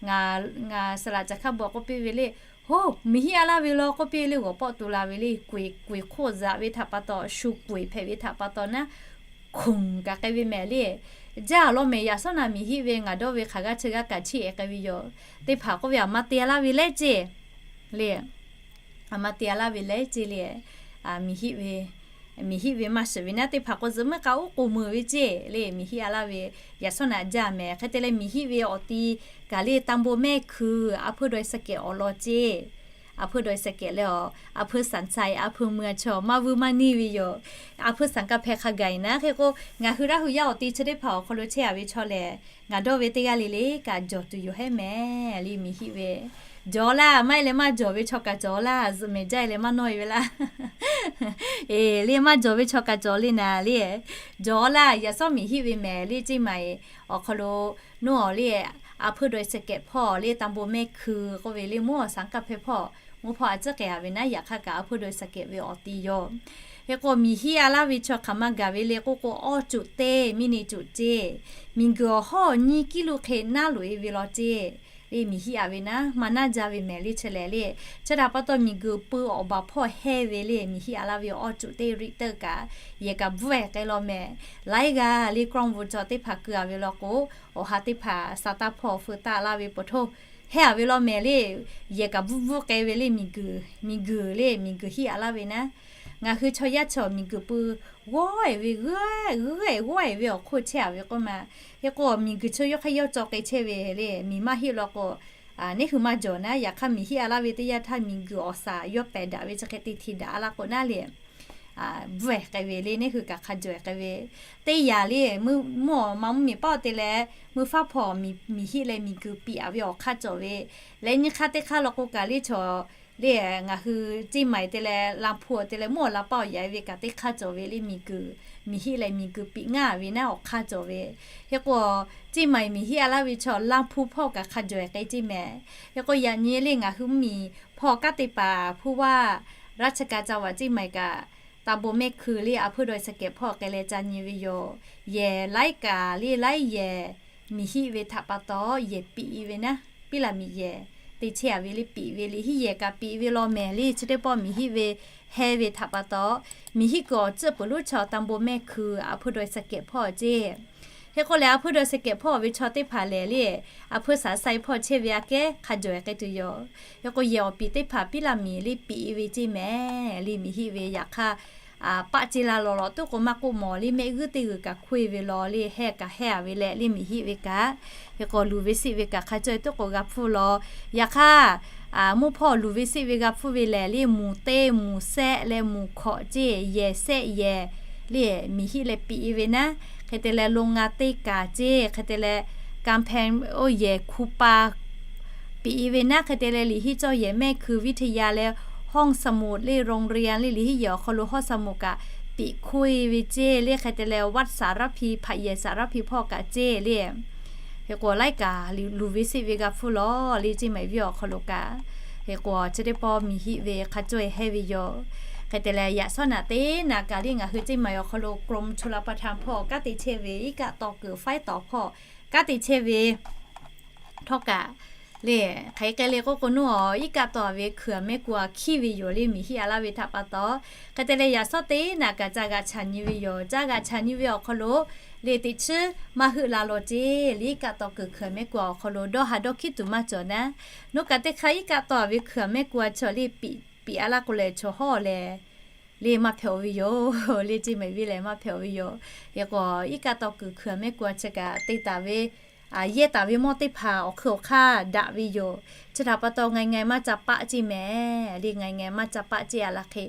Ngaˬ, ngaˬ saˍ laꞈ ca hk'a bvuhꞈ k'oˆ piˇ ve le, hoˉ, miˬ hiˆ a laˇ ve law k'oˆ piˇ ve le, g'awˬ pawˆ tu la ve le. Kuiˬ, kuiˬ hk'oˆ zaꞈ ve htaꞈ pa taw, shu kuiˬ hpehꞈ ve htaꞈ pa taw naˉ, hkuiˬ kaꞈ k'ai ve mehˍ le. Jaˇ law mehˍ, yaꞈ shawˉ naꞈ miˬ hiˆ ve ngaˬ dawˇ ve hk'aˬ g'aˇ chi g'aˇ kaꞈ cheˆ-e k'ai ve yoˬ. Teˇ hpaˍ k'oˆ ve, aˬ ma te a laˇ ve leh ceˇ le. Aˬ ma te a laˇ ve leh ceˇ le. Miˬ hiˆ ve, miˬ hiˆ ve maˇ shiˍ ve naˉ, teˇ hpaˍ k'o zuhꞈ meuˇ k'a uˉ k'oˍ meuˬ ve ceˇ le. Miˬ hiˆ a laˇ ve yaꞈ shawˉ naꞈ jaˇ mehˍ. Hk'e te leh miˬ hiˆ ve awˬ ti kaꞈ le ตำบลแม่คือ อำเภอดอยสะเก็ด awˬ lawn ceˇ. อำเภอดอยสะเก็ด leh awˬ อำเภอสันทราย อำเภอเมือง chaw maˇ vuiˇ maˇ neˇ ve yoˬ. อำเภอสันกำแพง hk'a gaˬ-e naˉ. Hk'e k'o ngaˬ hui Laˇ hu yaˇ awˬ ti chi teˇ hpaˍ awˬ hk'aw lo chehˇ a ve chaw lehˬ, ngaˬ dawˇ ve teˇ g'aˇ le le kaꞈ jawˬ tuˬ yoˬ hehˉ mehˍ le. Miˬ hiˆ ve jawˬ laˇ, maˇ heˆ leh maˇ jawˬ ve chaw kaꞈ cawˬ laˇ. Zuhꞈ mehˍ jaˇ-e leh maˇ nawˇ-e ve laˇ. E, le maˇ jawˬ ve chaw kaꞈ cawˬ le naˍ le. Jawˬ laˇ, yaꞈ shawˉ miˬ hiˆ ve mehˍ le. Ceˇ maiˍ awˬ hk'aw lo naˉ awˬ le อำเภอดอยสะเก็ด hpawˇ le ตำบลแม่คือ k'oˆ ve le, mvuhˇ awˬ saˍ kaˇ hpehˇ hpawˇ mvuhˇ hpawˇ a ciˉ k'ai a ve naˉ, yaꞈ hk'aˇ kaꞈ อำเภอดอยสะเก็ด ve awˬ ti yoˬ. Hk'e k'o miˬ hiˆ a laˇ ve chaw hk'aˬ ma gaˬ ve le k'oˆ k'o, awˇ cuꞈ teˇ miˇ neˇ cuꞈ ceˇ. Miˬ guiˬ awˬ hawˉ nyiˇ kiˉ lo hk'e naˉ loꞈ-e ve law ceˇ. Le miˬ hiˆ a ve naˉ maˇ naˉ jaˇ ve mehˍ le. Chi lehˬ le, chi htaꞈ pa taw miˬ guiˬ pui awˬ baˬ hpawˇ hehˇ ve le, miˬ hiˆ a laˇ ve awˇ cuꞈ teˇ riˆ teuˆ kaꞈ yehˬ kaꞈ bvuhˆ-e k'ai law mehˍ. Laiˉ g'aˇ le กล้องวงจร teˇ hpaˍ keu a ve law k'o, awˬ ha teˇ hpaˍ sa taˇ hpawˇ feu taˆ laˇ ve pa htoˇ hehˇ a ve law mehˍ le. Yehˬ kaꞈ bvuhˆ bvuhˆ k'ai ve le. Miˬ guiˬ, miˬ guiˬ le, miˬ guiˬ hiˆ a laˇ ve naˉ, ngaˬ hui chaw yaˇ chaw miˬ guiˬ pui g'awˇ-e ve, g'uˇ-e g'awˇ-e ve awˬ hk'oˆ chehˇ a ve k'oˆ ma. Hk'e k'o miˬ guiˬ chi yawˇ hk'aˇ yawˇ cawˬ k'ai chehˇ ve le. Miˬ maˇ hiˆ law k'o, neˇ hui maˇ jawˬ naˉ. Yaꞈ hk'aˇ miˬ hiˆ a laˇ ve teˇ yanˇ htaˇ miˬ guiˬ awˬ saˍ yawˇ pehˬ daꞈ ve chi hk'e te hti daꞈ a laˇ k'o naˉ le, bvuhˆ-e k'ai ve le. Neˇ hui kaꞈ hk'a jawˬ-e k'ai ve teˇ yanˇ le, mvuhˇ awˬ ma mvuhˇ miˬ paˇ te leh mvuhˇ faˉ hpawˇ miˬ hiˆ leh miˬ guiˬ piꞈ a ve awˬ hk'aˇ cawˬ ve leh, nyi hk'aˇ teˇ hk'aˇ law k'o kaꞈ le chaw le, ngaˬ hui Ceˇ maiˍ te leh Laˇ hpu te leh mvuhˇ awˬ la paˇ awˬ yaꞈ-e ve kaꞈ teˇ hk'aˇ cawˬ ve le. Miˬ guiˬ, miˬ hiˆ leh miˬ guiˬ piꞈ ngaˇ ve naˉ awˬ hk'aˇ cawˬ ve. Hk'e k'o Ceˇ maiˍ miˬ hiˆ a laˇ ve chaw Laˇ hpu hpawˇ kaꞈ hk'a jawˬ-e k'ai Ceˇ mehˍ. Hk'e k'o yaꞈ nyi le ngaˬ hui mvuhˇ miˬ hpawˇ kanˉ te paˍ ผู้ว่าราชการจังหวัดเชียงใหม่ kaꞈ ตำบลแม่คือ le อำเภอดอยสะเก็ด hpawˇ k'ai leh ca nyi ve yoˬ. Yehˬ laiˉ kaꞈ le laiˉ yehˬ miˬ hiˆ ve htaꞈ pa taw yehˬ piꞈ-e ve naˉ, piˉ laˬ miˬ yehˬ te chehˇ a ve le piꞈ ve le. Hiˉ yehˬ kaꞈ piꞈ ve law mehˍ le. Chi teˇ pawˆ miˬ hiˆ ve heh ve htaꞈ pa taw, miˬ hiˆ kuiˬ awˬ tcuhˆ peuˬ lonˉ chaw ตำบลแม่คือ อำเภอดอยสะเก็ด hpawˇ ceˇ. Hk'e k'o lehˬ อำเภอดอยสะเก็ด hpawˇ ve chaw teˇ hpaˍ lehˬ le, อำเภอสันทราย hpawˇ chehˇ ve aꞈ kehˉ hk'a jawˬ-e k'ai tuˬ yoˬ. Hk'e k'o yehˬ awˬ piˍ teˇ hpaˍ piˉ laˬ miˬ le piꞈ ve ceˇ mehˍ le. Miˬ hiˆ ve yaꞈ hk'aˇ paˆ ce la lawˬ lawˬ tuˉ k'o maˇ k'oˆ mawˬ le, mehˆ g'uiˇ teˇ g'uiˬ kaꞈ hkoˇ e ve law le, heh kaꞈ heh a ve leh le miˬ hiˆ ve kaꞈ. Hk'e k'o luˬ ve siˆ ve kaꞈ hk'a cawˇ e tuˉ k'o g'a hpfuhˇ law. Yaꞈ hk'aˇ, mvuhˇ hpawˇ luˬ ve siˆ ve g'a hpfuhˇ ve lehˬ le, muˬ teˇ muˬ sehˆ leh muˬ hkawꞈ ce, yehˬ sehˆ yehˬ le miˬ hiˆ leh piꞈ e ve naˉ. Hk'e te leh lo nga teˇ kaˍ ce, hk'e te leh kanˇ hpehˇ oˇ yehˬ hkuˇ pa piꞈ e ve naˉ. Hk'e te leh liꞈ hiˆ cawˇ yehˬ mehˆ hkui วิทยาลัย leh ห้องสมุด le โรงเรียน le liꞈ hiˆ yehˬ awˬ hk'aw lo ห้องสมุด kaꞈ piꞈ hkoˇ e ve ce le. Hk'e te leh วัดสารภี hpaꞈ yehˬ สารภี hpawˇ kaꞈ ce le. Hk'e k'o laiˉ kaꞈ luˬ ve siˆ ve g'a hpfuhˇ law le, ceˇ maˬ e viˉ awˬ hk'aw lo kaꞈ. Hk'e k'o chi teˇ pawˆ miˬ hiˆ ve hk'a cawˇ e heh ve yoˬ. Hk'e te leh yaꞈ shawˉ naꞈ teˇ naꞈ kaꞈ le ngaˬ hui ceˇ maˬ e awˬ hk'aw lo กรมชลประทาน hpawˇ kanˉ te chehˇ ve iˉ kaˆ taw kuiˬ faiˉ tawˍ hpawˇ kanˉ te chehˇ ve htawˇ kaꞈ le, hk'aˬ hk'e le k'oˆ k'o naˉ, iˉ kaˆ taw ve hkui a mehˆ ku a hkiˇ ve yoˬ le, miˬ hiˆ a laˇ ve htaꞈ pa taw. Hk'e te leh yaꞈ shawˉ teˇ naꞈ kaꞈ ca g'aꞈ chaꞈ nyi ve yoˬ. Ca g'aꞈ chaꞈ nyi ve awˬ hk'aw lo le teˇ chiˉ maˇ heuˆ la law ce le, iˉ kaˆ taw kuiˬ hkui a mehˆ ku a awˬ hk'aw lo dawˇ ha dawˇ hkiˉ tuˬ maˇ cawˬ naˉ. Nawˬ kaꞈ teˇ hk'aˇ iˉ kaˆ taw ve hkui a mehˆ ku a chaw le piꞈ a laˇ k'o lehˬ, chaw hawˉ lehˬ le maˇ hpehꞈ ve yoˬ le, ceˇ maˬ e viˉ lehˬ maˇ hpehꞈ ve yoˬ. Hk'e k'o iˉ kaˆ taw kuiˬ hkui a mehˆ ku a chi kaꞈ te taˍ ve yehˇ taˍ ve mawˇ teˇ hpaˍ awˬ hk'ui awˬ hk'aˇ daꞈ ve yoˬ. Chi htaꞈ pa taw ngaˬ ngaˬ maˇ ca paˆ ceˇ mehˍ le, ngaˬ ngaˬ maˇ ca paˆ ceˇ a laˇ hk'e,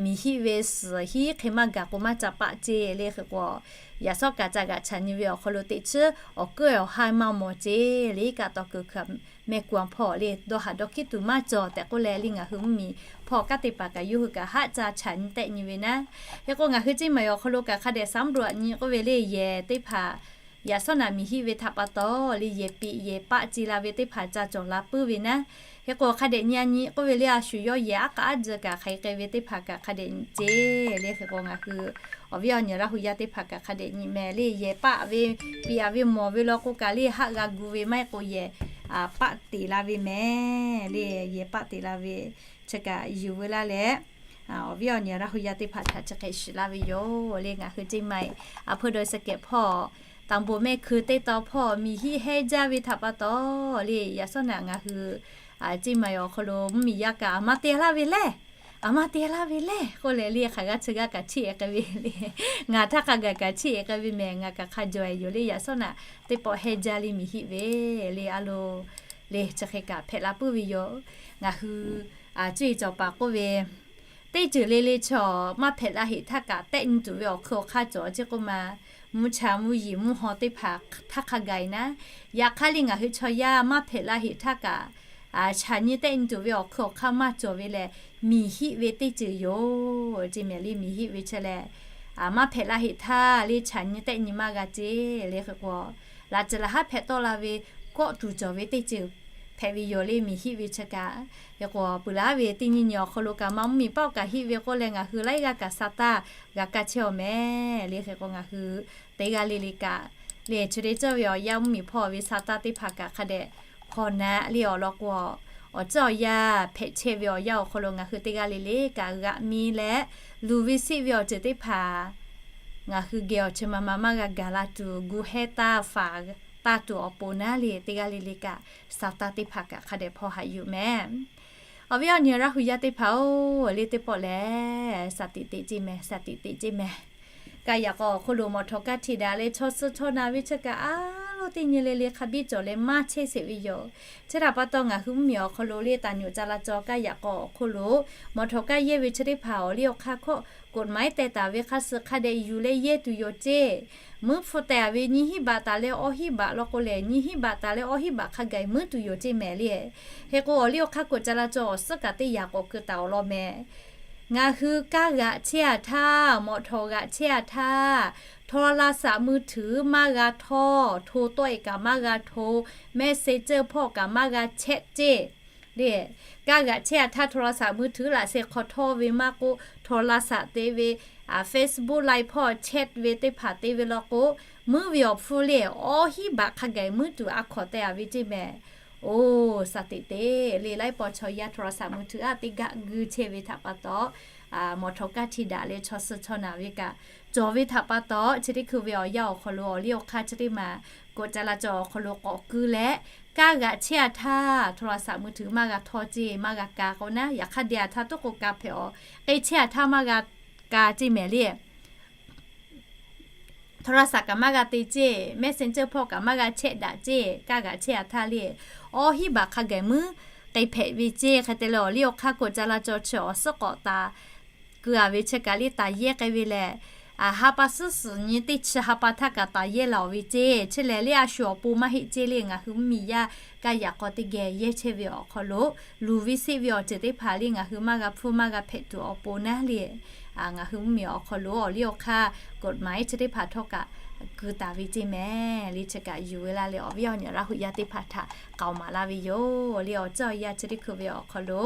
miˬ hiˆ ve suhˍ hiˉ hk'e maˇ gaˬ k'o maˇ ca paˆ ceˇ le. Hk'e k'o yaꞈ shawˉ kaꞈ ca g'aꞈ chaꞈ nyi ve awˬ hk'aw lo teˇ chiˉ awˬ keuˆ awˬ ha maˇ mawˬ ceˇ le, iˉ kaˆ taw kuiˬ hkui a mehˆ ku a hpawˇ le dawˇ ha dawˇ hkiˉ tuˬ maˇ cawˬ tehꞈ k'oˆ leh le ngaˬ hui mvuhˇ miˬ hpawˇ kanˉ te paˍ kaꞈ yawˇ hui kaꞈ haˆ ca chaꞈ nyi tehˆ nyi ve naˉ. Hk'e k'o ngaˬ hui ceˇ maˬ e awˬ hk'aw lo kaꞈ hk'a dehꞈ สำรวจ nyi k'oˆ ve le yehˬ teˇ hpaˍ yaꞈ shawˉ naꞈ miˬ hiˆ ve htaꞈ pa taw le yehˬ piꞈ yehˬ paˆ ce la ve teˇ hpaˍ ca cawˬ la puiˉ ve naˉ. Hk'e k'o hk'a dehꞈ nyi a nyi k'oˆ ve le a shu yawˇ yehˬ aˉ k'a aˉ jeh kaꞈ hk'aˬ hk'e k'ai ve teˇ hpaˍ kaꞈ hk'a dehꞈ nyi ceˇ le. Hk'e k'o ngaˬ hui awˬ viˉ awˬ nyi Laˇ hu yaˇ teˇ hpaˍ kaꞈ hk'a dehꞈ nyi mehˍ le yehˬ paˆ ve piꞈ a ve mawˬ ve law k'o kaꞈ le haˆ g'a gu ve maˇ heˆ k'o yehˬ paˆ teꞈ la ve mehˍ le, yehˬ paˆ teꞈ la ve chi kaꞈ yuˬ veu laˇ leh awˬ viˉ awˬ nyi Laˇ hu yaˇ teˇ hpaˍ htaꞈ chi hk'e shiˍ laˇ ve yoˬ le. Ngaˬ hui ceˇ maˬ e a hpeu dawˬ e suh kehˬ hpawˇ Tanˍ bon mehˆ hkui teˇ taw hpawˇ miˬ hiˆ hehˇ jaˇ ve htaꞈ pa taw le yaꞈ shawˉ naꞈ ngaˬ hui ceˇ maˬ e awˬ hk'aw lo mvuhˇ miˬ yaˇ kaꞈ a maˇ te laˇ ve le, a maˇ te laˇ ve le k'oˆ leh le hk'aˬ g'aˇ chi g'aˇ kaꞈ chiˇ e k'ai ve le. Ngaˬ htaˇ hk'a gaˬ kaꞈ chiˇ e k'ai ve mehˍ, ngaˬ kaꞈ hk'a jawˬ e yoˬ le. Yaꞈ shawˉ naꞈ teˇ pawˆ hehˇ jaˇ le miˬ hiˆ ve le a lo le chi hk'e kaꞈ hpehꞈ la puiˉ ve yoˬ. Ngaˬ hui cuˇ yiˍ cawˬ paˍ k'oˆ ve, teˇ ceuˬ le le chaw maˇ hpehꞈ la heꞈ htaˇ kaꞈ tehˆ nyi tuˬ ve awˬ hk'ui awˬ hk'aˇ cawˬ ceˇ k'oˆ ma, mvuhˇ cha mvuhˇ yeˬ mvuhˇ haw teˇ hpaˍ htaˇ hk'a gaˬ e naˉ. Yaꞈ hk'aˇ le ngaˬ hui chaw yaˇ maˇ hpehꞈ la heꞈ htaˇ kaꞈ, cha nyi tehˆ nyi tuˬ ve awˬ hk'ui awˬ hk'aˇ maˇ cawˬ ve lehˬ, miˬ hiˆ ve teˇ ceuˬ yoˬ ceˇ mehˍ le. Miˬ hiˆ ve chi lehˬ, maˇ hpehꞈ la heꞈ htaˇ le cha nyi tehˆ nyi maˇ g'a ceˇ le. Hk'e k'o, laꞈ ceuˬ laꞈ haˉ hpehꞈ tawˆ la ve kawˆ tuˬ cawˬ ve teˇ ceuˬ hpehꞈ ve yoˬ le miˬ hiˆ ve chi kaꞈ. Hk'e k'o peuˬ laˇ ve teˇ nyi nyi awˬ hk'aw lo kaꞈ ma mvuhˇ miˬ paˆ kaꞈ hiˆ ve k'oˆ leh ngaˬ hui laiˉ g'aˇ kaꞈ sa taˇ g'a kaˇ chehˇ awˬ mehˍ le. Hk'e k'o ngaˬ hui teˇ g'aˇ le le kaꞈ le chi te cawˇ ve awˬ yanˇ mvuhˇ miˬ hpawˇ ve sa taˇ teˇ hpaˍ kaꞈ hk'a dehꞈ hk'awꞈ naꞈ le awˬ lawn k'o, awˬ ceuˬ awˬ yanˇ hpehꞈ chehˇ ve awˬ yanˇ awˬ hk'aw lo ngaˬ hui teˇ g'aˇ le le kaꞈ g'aꞈ mi leh, luˬ ve siˆ ve awˬ ceuˬ teˇ hpaˍ ngaˬ hui geh awˬ chi ma ma maˇ g'a gaˬ la tuˬ gu hehˇ taˇ faˍ taˇ tuˬ awˬ pon naˉ le teˇ g'aˇ le le kaꞈ sa taˇ teˇ hpaˍ kaꞈ hk'a dehꞈ hpawˇ haꞈ yuˬ mehˍ. Awˬ viˉ awˬ nyi Laˇ hu yaˇ teˇ hpaˍ-oˬ, le teˇ pawˆ lehˬ sa tiꞈ teꞈ ceˇ mehˍ, sa tiꞈ teꞈ ceˇ mehˍ. Kaˇ yaꞈ k'aw awˬ hk'oˆ lo mawˬ htawˍ kaˇ htiꞈ daꞈ leh chaw suh chaw na ve chi kaꞈ a loˉ teˇ nyi le le hk'a biˇ cawˬ leh maˇ chehˇ sheˍ ve yoˬ. Chi htaꞈ pa taw ngaˬ hui mvuhˇ miˬ awˬ hk'aw lo le taˍ nyi caˇ la caw kaˇ yaꞈ k'aw awˬ hk'oˆ lo mawˬ htawˍ kaˇ yehˇ ve chi teˇ hpaˍ awˬ liˇ awˬ hk'aˇ hkawˇ กฎหมาย tehˬ taˍ ve hk'a suh hk'a dehꞈ yuˬ leh yehˇ tuˬ yoˬ ceˇ. Muiˉ hpu tehˬ ve nyiˇ hinˉ baꞈ taˍ leh awˇ hinˉ baꞈ law k'o lehˬ, nyiˇ hinˉ baꞈ taˍ leh awˇ hinˉ baꞈ hk'a gaˬ muiˉ tuˬ yoˬ ceˇ mehˍ le. Hk'e k'o awˬ liˇ awˬ hk'aˇ กฎจราจร awˬ suhˉ kaꞈ teˇ yaꞈ k'awꞈ keu taˍ awˬ lawn mehˍ. Ngaˬ hui kaˇ g'aꞈ chehˇ a htaˇ, mawˬ htawˍ g'aꞈ chehˇ a htaˇ, โทรศัพท์มือถือ maˇ g'a htawˇ, hto tawˆ e kaꞈ maˇ g'a hto, messenger hpawˇ kaꞈ maˇ g'a chat ceˇ le. Kaˇ g'aꞈ chehˇ a htaˇ โทรศัพท์มือถือ laꞈ sheh hk'aw htawˇ ve maˇ k'oˆ, โทรศัพท์ te ve, Facebook Live hpawˇ chat ve teˇ hpaˍ te ve law k'o, muiˉ ve awˬ hpfuhˇ le awˇ hinˉ baꞈ hk'a gaˬ muiˉ tuˬ a hkawꞈ teh a ve ceˇ mehˍ. Oˬ, sa tiꞈ teꞈ le laiˉ paw chaw yaˇ โทรศัพท์มือถือ a teˇ gaˆ gui chehˇ ve htaꞈ pa taw, mawˬ htawˍ kaˇ htiꞈ daꞈ leh chaw suh chaw na ve kaꞈ cawˬ ve htaꞈ pa taw, chi teˇ hkui ve awˬ yanˇ awˬ hk'aw lo awˬ liˇ awˬ hk'aˇ chi teˇ maˬ กฎจราจร awˬ hk'aw lo k'awꞈ keu leh, kaˇ g'aꞈ chehˇ a htaˇ โทรศัพท์มือถือ maˇ g'a htawˇ ceˇ, maˇ g'a ka k'o naˉ, yaꞈ hk'aˇ de a htaˇ tuˉ k'o ka hpehꞈ awˬ, k'e chehˇ a htaˇ maˇ g'a ka ceˇ mehˍ le. โทรศัพท์ kaꞈ maˇ g'a te ceˇ, Messenger hpawˇ kaꞈ maˇ g'a chehˇ daꞈ ceˇ, kaˇ g'aꞈ chehˇ a htaˇ le, awˬ hiˉ baˬ hk'a gaˬ muiˉ k'ai hpehꞈ ve ceˇ. Hk'e te leh awˬ liˇ awˬ hk'aˇ k'o ca la caw chi awˬ suhˉ k'awꞈ taˍ keu a ve chi kaꞈ le taˍ yehˇ k'ai ve lehˬ, ha pa suhˉ suhˍ nyi teˇ chi ha pa htaˇ kaꞈ taˍ yehˇ laˬ ve ceˇ. Chi lehˬ le a shu awˬ pon maˇ heˆ ceˇ le, ngaˬ hui mvuhˇmiˬ yaˇ kaˇ yaꞈ k'aw teˇ geh yehˇ chehˇ ve awˬ hk'aw lo luˬ ve seˆ ve awˬ ceuˬ teˇ hpaˍ le ngaˬ hui maˇ g'a hpfuhˇ maˇ g'a hpehꞈ tuˬ awˬ pon naˉ le, ngaˬ hui mvuhˇmiˬ awˬ hk'aw lo awˬ liˇ awˬ hk'aˇ กฎหมาย chi teˇ hpaˍ htawˇ kaꞈ keu taˍ ve ceˇ mehˍ le. Chi kaꞈ yuˬ ve laˇ leh awˬ viˉ awˬ nyi Laˇ hu yaˇ teˇ hpaˍ htaꞈ k'aoˍ maˍ laˇ ve yoˬ le. Awˬ ceuˬ awˬ yanˇ chi teˇ hkui ve awˬ hk'aw lo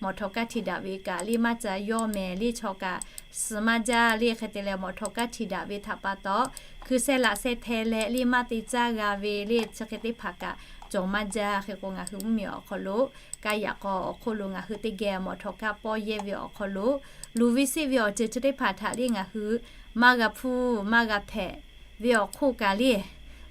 mawˬ htawnˍ kaˇ hti daꞈ ve kaꞈ le maˇ ca yawˇ mehˍ le, chaw kaꞈ suh maˇ jaˇ le. Hk'e te leh mawˬ htawnˍ kaˇ hti daꞈ ve htaꞈ pa taw hkui sehˇ laꞈ sehˇ hte leh le maˇ te caˇ g'a ve le chi hk'e teˇ hpaˍ kaꞈ cawˬ maˇ jaˇ. Hk'e k'o ngaˬ hui mvuhˇmiˬ awˬ hk'aw lo kaˇ yaꞈ k'aw awˬ hk'oˆ lo ngaˬ hui teˇ geh mawˬ htawnˍ kaˇ pawˇ yehˇ ve awˬ hk'aw lo luˬ ve seˆ ve awˬ ceuˬ chi teˇ hpaˍ htaꞈ le ngaˬ hui maˇ g'a hpfuhˇ maˇ g'a hpehꞈ ve awˬ hk'oˆ kaꞈ le,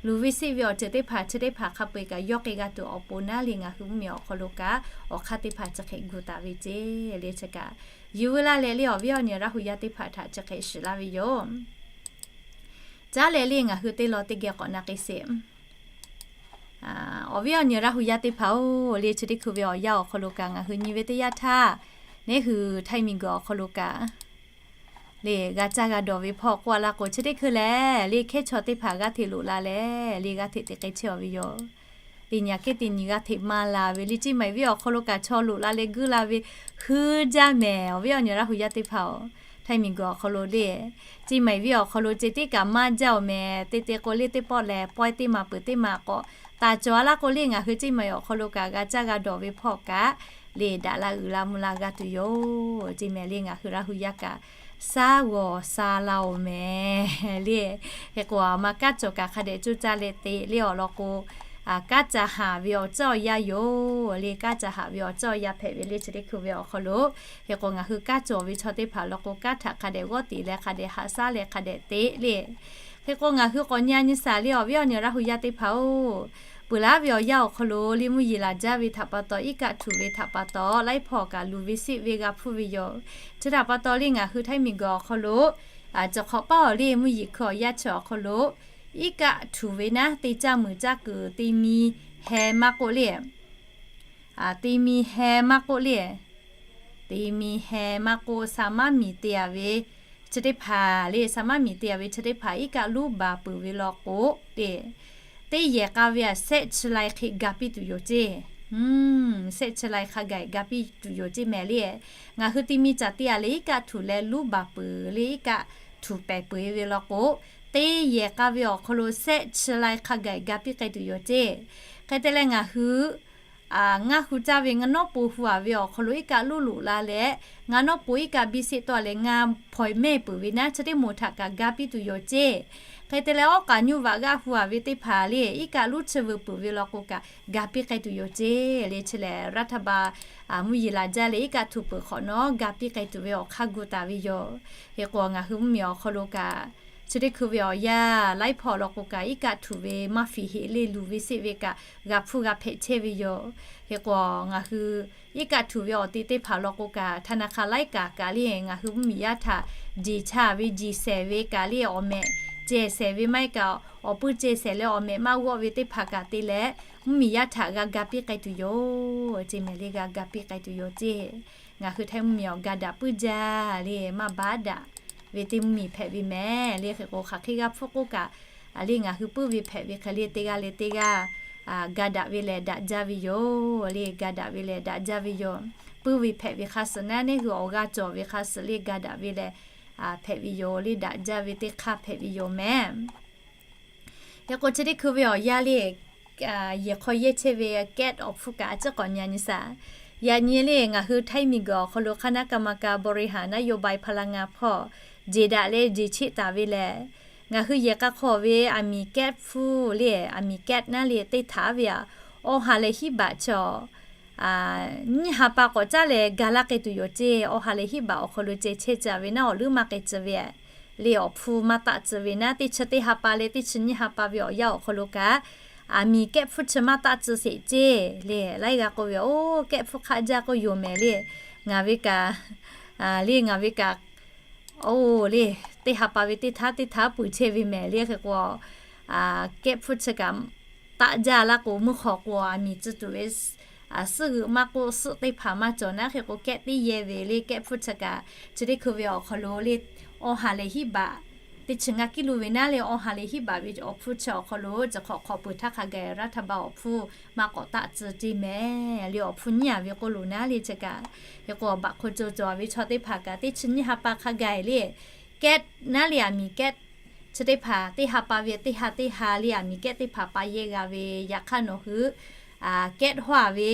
luˬ ve seˆ ve awˬ ceuˬ teˇ hpaˍ chi teˇ hpaˍ hk'a peu-eˬ kaꞈ yawˇ k'ai g'a tuˬ awˬ pon naˉ le ngaˬ hui mvuhˇmiˬ awˬ hk'aw lo kaꞈ awˬ hk'aˇ teˇ hpaˍ chi hk'e gu taˍ ve ceˇ le. Chi kaꞈ yuˬ ve laˇ leh le awˬ viˉ awˬ nyi Laˇ hu yaˇ teˇ hpaˍ htaꞈ chi hk'e shiˍ laˇ ve yoˬ. Caˉ leh le ngaˬ hui teˇ law teˇ geh k'awꞈ na k'ai sheˍ. Awˬ viˉ awˬ nyi Laˇ hu yaˇ teˇ hpaˍ-oˬ le, chi teˇ hkui ve awˬ yanˇ awˬ hk'aw lo kaꞈ ngaˬ hui nyi ve teˇ yanˇ htaˇ, neˉ hui Htaiˇ miˬguiˬ awˬ hk'aw lo kaꞈ le g'a caˇ g'a dawˬ ve hpawˇ k'oˆ a laˇ k'o, chi teˇ hkui lehˬ le hkehˉ chaw teˇ hpaˍ g'aˇ hteꞈ loꞈ la leh le g'aˇ hteꞈ te k'ai chehˇ a ve yoˬ. Teˇ nyi aꞈ kehˉ teˇ nyi g'aˇ hteꞈ maˇ la ve le, ceˇ maiˍ viˉ awˬ hk'aw lo kaꞈ chaw loꞈ la leh guiˇ la ve huiˉ jaˇ mehˍ. Awˬ viˉ awˬ nyi Laˇ hu yaˇ teˇ hpaˍ-oˬ, Htaiˇ miˬguiˬ awˬ hk'aw lo le ceˇ maiˍ viˉ awˬ hk'aw lo ceh tiˉ kaꞈ maˇ jaˇ-oˬ mehˍ. Te te k'o le teˇ pawˆ lehˬ pawehˇ teˇ maˬ peuˬ teˇ maˬ k'awꞈ taˍ cawˬ a laˇ k'o le ngaˬ hui ceˇ maiˍ awˬ hk'aw lo kaꞈ g'a caˇ g'a dawˬ ve hpawˇ kaꞈ le daꞈ la uiˍ la mvuh la g'a tuˬ yoˬ. Ceˇ mehˍ le ngaˬ hui Laˇ hu yaˇ kaꞈ saˉ g'awˬ sa la-oˬ mehˍ le. Hk'e k'o a ma kanˉ cawˬ kaꞈ hk'a dehꞈ coˇ caˇ leh te le awˬ lawn k'o, kanˉ ca haˍ ve awˬ ceuˬ awˬ yanˇ yoˬ le. Kanˉ ca haˍ ve awˬ ceuˬ awˬ yanˇ hpehꞈ ve le chi teˇ hkui ve awˬ hk'aw lo. Hk'e k'o ngaˬ hui kanˉ cawˬ ve chaw teˇ hpaˍ lawn k'o kanˉ htaꞈ hk'a dehꞈ g'awˇ teꞈ leh hk'a dehꞈ haꞈ shaˉ leh hk'a dehꞈ te le. Hk'e k'o ngaˬ hui k'awꞈ nyi a nyi shaˍ le awˬ viˉ awˬ nyi Laˇ hu yaˇ teˇ hpaˍ-oˬ, peuˬ laˉ ve awˬ yanˇ awˬ hk'aw lo le mvuhˇ yeˬ laˬ jaˇ ve htaꞈ pa taw iˉ kaˆ htuꞈ ve htaꞈ pa taw laiˉ hpawˇ kaꞈ luˬ ve seˆ ve g'a hpfuhˇ ve yoˬ. Chi htaꞈ pa taw le ngaˬ hui Htaiˇ miˬguiˬ awˬ hk'aw lo cawˬ hk'awꞈ paˉ awˬ le mvuhˇ yeˬ hkui awˬ yanˇ chi awˬ hk'aw lo iˉ kaˆ htuꞈ ve naˉ te caˇ muiˬ caˇ kuiˬ te mi heh maˇ k'oˆ le te mi heh maˇ k'oˆ le, te mi heh maˇ k'oˆ sa maˇ miˬ te a ve chi teˇ hpaˍ le, sa maˇ miˬ te a ve chi teˇ hpaˍ iˉ kaˆ luˉ baˬ peuˬ ve law k'o le, teˇ yehˬ k'a ve a sehˆ chi lai hk'e ga piˇ tuˬ yoˬ ceˇ. Sehˆ chi lai hk'a gaˬ ga piˇ tuˬ yoˬ ceˇ mehˍ le. Ngaˬ hui te mi caˬ te a leh iˉ kaˆ htuꞈ leh luˉ baˬ peuˬ le iˉ kaˆ htuꞈ pehˍ peuˬ ve law k'o, teˇ yehˬ k'a ve awˬ hk'aw lo sehˆ chi lai hk'a gaˬ ga piˇ k'ai tuˬ yoˬ ceˇ. Hk'e te leh ngaˬ hui ngaˇ hu caˇ ve ngaˇ nawˉ po hu a ve awˬ hk'aw lo iˉ kaˆ luˉ loꞈ la leh, ngaˇ nawˉ po iˉ kaˆ biˇ seˆ tawˆ leh ngaˇ hpaw mehˇ peuˬ ve naˉ chi teˇ moˍ htaꞈ kaꞈ ga piˇ tuˬ yoˬ ceˇ. Hk'e te leh awˉ k'aꞈ nyuˇ vaꞈ g'aˇ hu a ve teˇ hpaˍ le iˉ kaˆ luˉ chi veu peuˬ ve law k'o kaꞈ ga piˇ k'ai tuˬ yoˬ ceˇ le. Chi lehˬ รัฐบาล mvuhˇ yeˬ laˬ jaˇ leh iˉ kaˆ htuꞈ peuˬ hk'awꞈ nawˉ ga piˇ k'ai tuˬ ve awˬ hk'aˇ gu taˍ ve yoˬ. Hk'e k'o ngaˬ hui mvuhˇmiˬ awˬ hk'aw lo kaꞈ chi teˇ hkui ve awˬ yanˇ laiˉ hpawˇ law k'o kaꞈ iˉ kaˆ htuꞈ ve maˇ fiˍ heˆ le luˬ ve seˆ ve kaꞈ g'a hpfuhˇ g'a hpehꞈ chehˇ ve yoˬ. Hk'e k'o ngaˬ hui iˉ kaˆ htuꞈ ve awˬ te teˇ hpaˍ law k'o kaꞈ ธนาคาร laiˉ kaꞈ kaꞈ le ngaˬ hui mvuhˇmiˬ yaˇ htaꞈ jeˬ cha ve jeˬ shehˍ ve kaꞈ le awˬ mehꞈ ceh shehˍ ve maˇ heˆ kaꞈ awˬ puiˇ ceh shehˍ leh awˬ mehꞈ maˇ g'awˆ ve teˇ hpaˍ kaꞈ te leh mvuhˇmiˬ yaˇ htaꞈ g'a ga piˇ k'ai tuˬ yoˬ ceˇ mehˍ le. G'a ga piˇ k'ai tuˬ yoˬ ceˇ. Ngaˬ hui Htaiˇ mvuhˇmiˬ awˬ ga daꞈ puiˇ jaˇ le maˇ baˉ daꞈ ve teˇ mvuhˇmiˬ hpehꞈ ve mehˍ le. Hk'e k'o hk'aˬ hk'e g'a hpfuhˇ k'oˆ kaꞈ le ngaˬ hui puiˇ ve hpehꞈ ve hk'e le teˇ g'aˇ leh teˇ g'aˇ ga daꞈ ve lehˬ daꞈ jaˇ ve yoˬ le. Ga daꞈ ve lehˬ daꞈ jaˇ ve yoˬ. Puiˇ ve hpehꞈ ve hk'a suhˍ naˉ neˉ hui awˬ g'aˇ cawˬ ve hk'a suhˍ le ga daꞈ ve lehˬ hpehꞈ ve yoˬ le. Daꞈ jaˇ ve teˇ hk'aˇ hpehꞈ ve yoˬ mehˍ. Hk'e k'o chi teˇ hkui ve awˬ yanˇ le yehˬ hk'aw yehˇ chehˇ ve แก๊ส awˬ hpfuhˇ kaꞈ a ciˉ k'awꞈ nyi a nyi shaˍ. Yaꞈ nyi le ngaˬ hui Htaiˇ miˬguiˬ awˬ hk'aw lo คณะกรรมการบริหารนโยบายพลังงาน hpawˇ jeˬ daꞈ leh jeˬ cheˆ taˍ ve lehˬ, ngaˬ hui yehˬ k'a hk'aw ve aˬ miˍ แก๊ส hpfuhˇ le aˬ miˍ แก๊ส naˉ le teˇ htaꞈ ve a, awˬ ha leh hiˉ baꞈ chaw nyiˇ ha pa k'awꞈ caˉ leh ga laˇ k'ai tuˬ yoˬ ceˇ. Awˬ ha leh hiˉ baꞈ awˬ hk'aw lo ceh chehˇ caˍ ve naˉ awˬ leuˉ maˇ k'ai tcuh ve le awˬ hpfuhˇ maˇ taˆ tcuh ve naˉ teˇ chi teˇ ha pa leh teˇ chi nyiˇ ha pa ve awˬ yanˇ awˬ hk'aw lo kaꞈ aˬ miˍ แก๊ส hpfuhˇ chi maˇ taˆ tcuh sheˍ ceˇ le. Laiˉ g'a k'oˆ ve, oˇ แก๊ส hpfuhˇ hk'aˆ jaˇ k'oˆ yoˬ mehˍ le. Ngaˬ ve kaꞈ le ngaˬ ve kaꞈ Oˇ le, teˇ ha pa ve teˇ htaˇ teˇ htaˇ peuˬ chehˇ ve mehˍ le. Hk'e k'o, kehˉ hpfuhˇ chi kaꞈ taˆ jaˇ laˇ k'o, mvuhˇ hk'aw k'o a miˍ tcuh tuˬ ve suhˉ g'euꞈ maˇ k'oˆ, suhˆ teˇ hpaˍ maˇ cawˬ naˉ. Hk'e k'o kehˉ teˇ yehˇ ve le, kehˉ hpfuhˇ chi kaꞈ chi teˇ hkui ve awˬ hk'aw lo le, awˬ ha lehˬ hiˉ baꞈ, teˇ chi ngaˇ kiˇ lo ve naˉ le, awˬ ha lehˬ hiˉ baꞈ ve awˬ hpfuhˇ chi awˬ hk'aw lo chi hk'awꞈ hk'awꞈ peuˬ htaˇ hk'a gaˬ รัฐบาล awˬ hpfuhˇ maˇ k'awꞈ taˆ tcuh ceˇ mehˍ le. Awˬ hpfuhˇ nyiˇ a ve k'oˆ lo naˉ le, chi kaꞈ hk'e k'o baꞈ hk'aw co cawˬ ve chaw teˇ hpaˍ kaꞈ teˇ chi nyiˇ ha pa hk'a gaˬ le, kehˉ naˉ le, a miˍ kehˉ chi teˇ hpaˍ teˇ ha pa ve teˇ ha teˇ ha le, a miˍ kehˉ teˇ hpaˍ pa yehˇ g'a ve. Yaꞈ hk'aˇ nawˬ hui kehˉ hawˇ a ve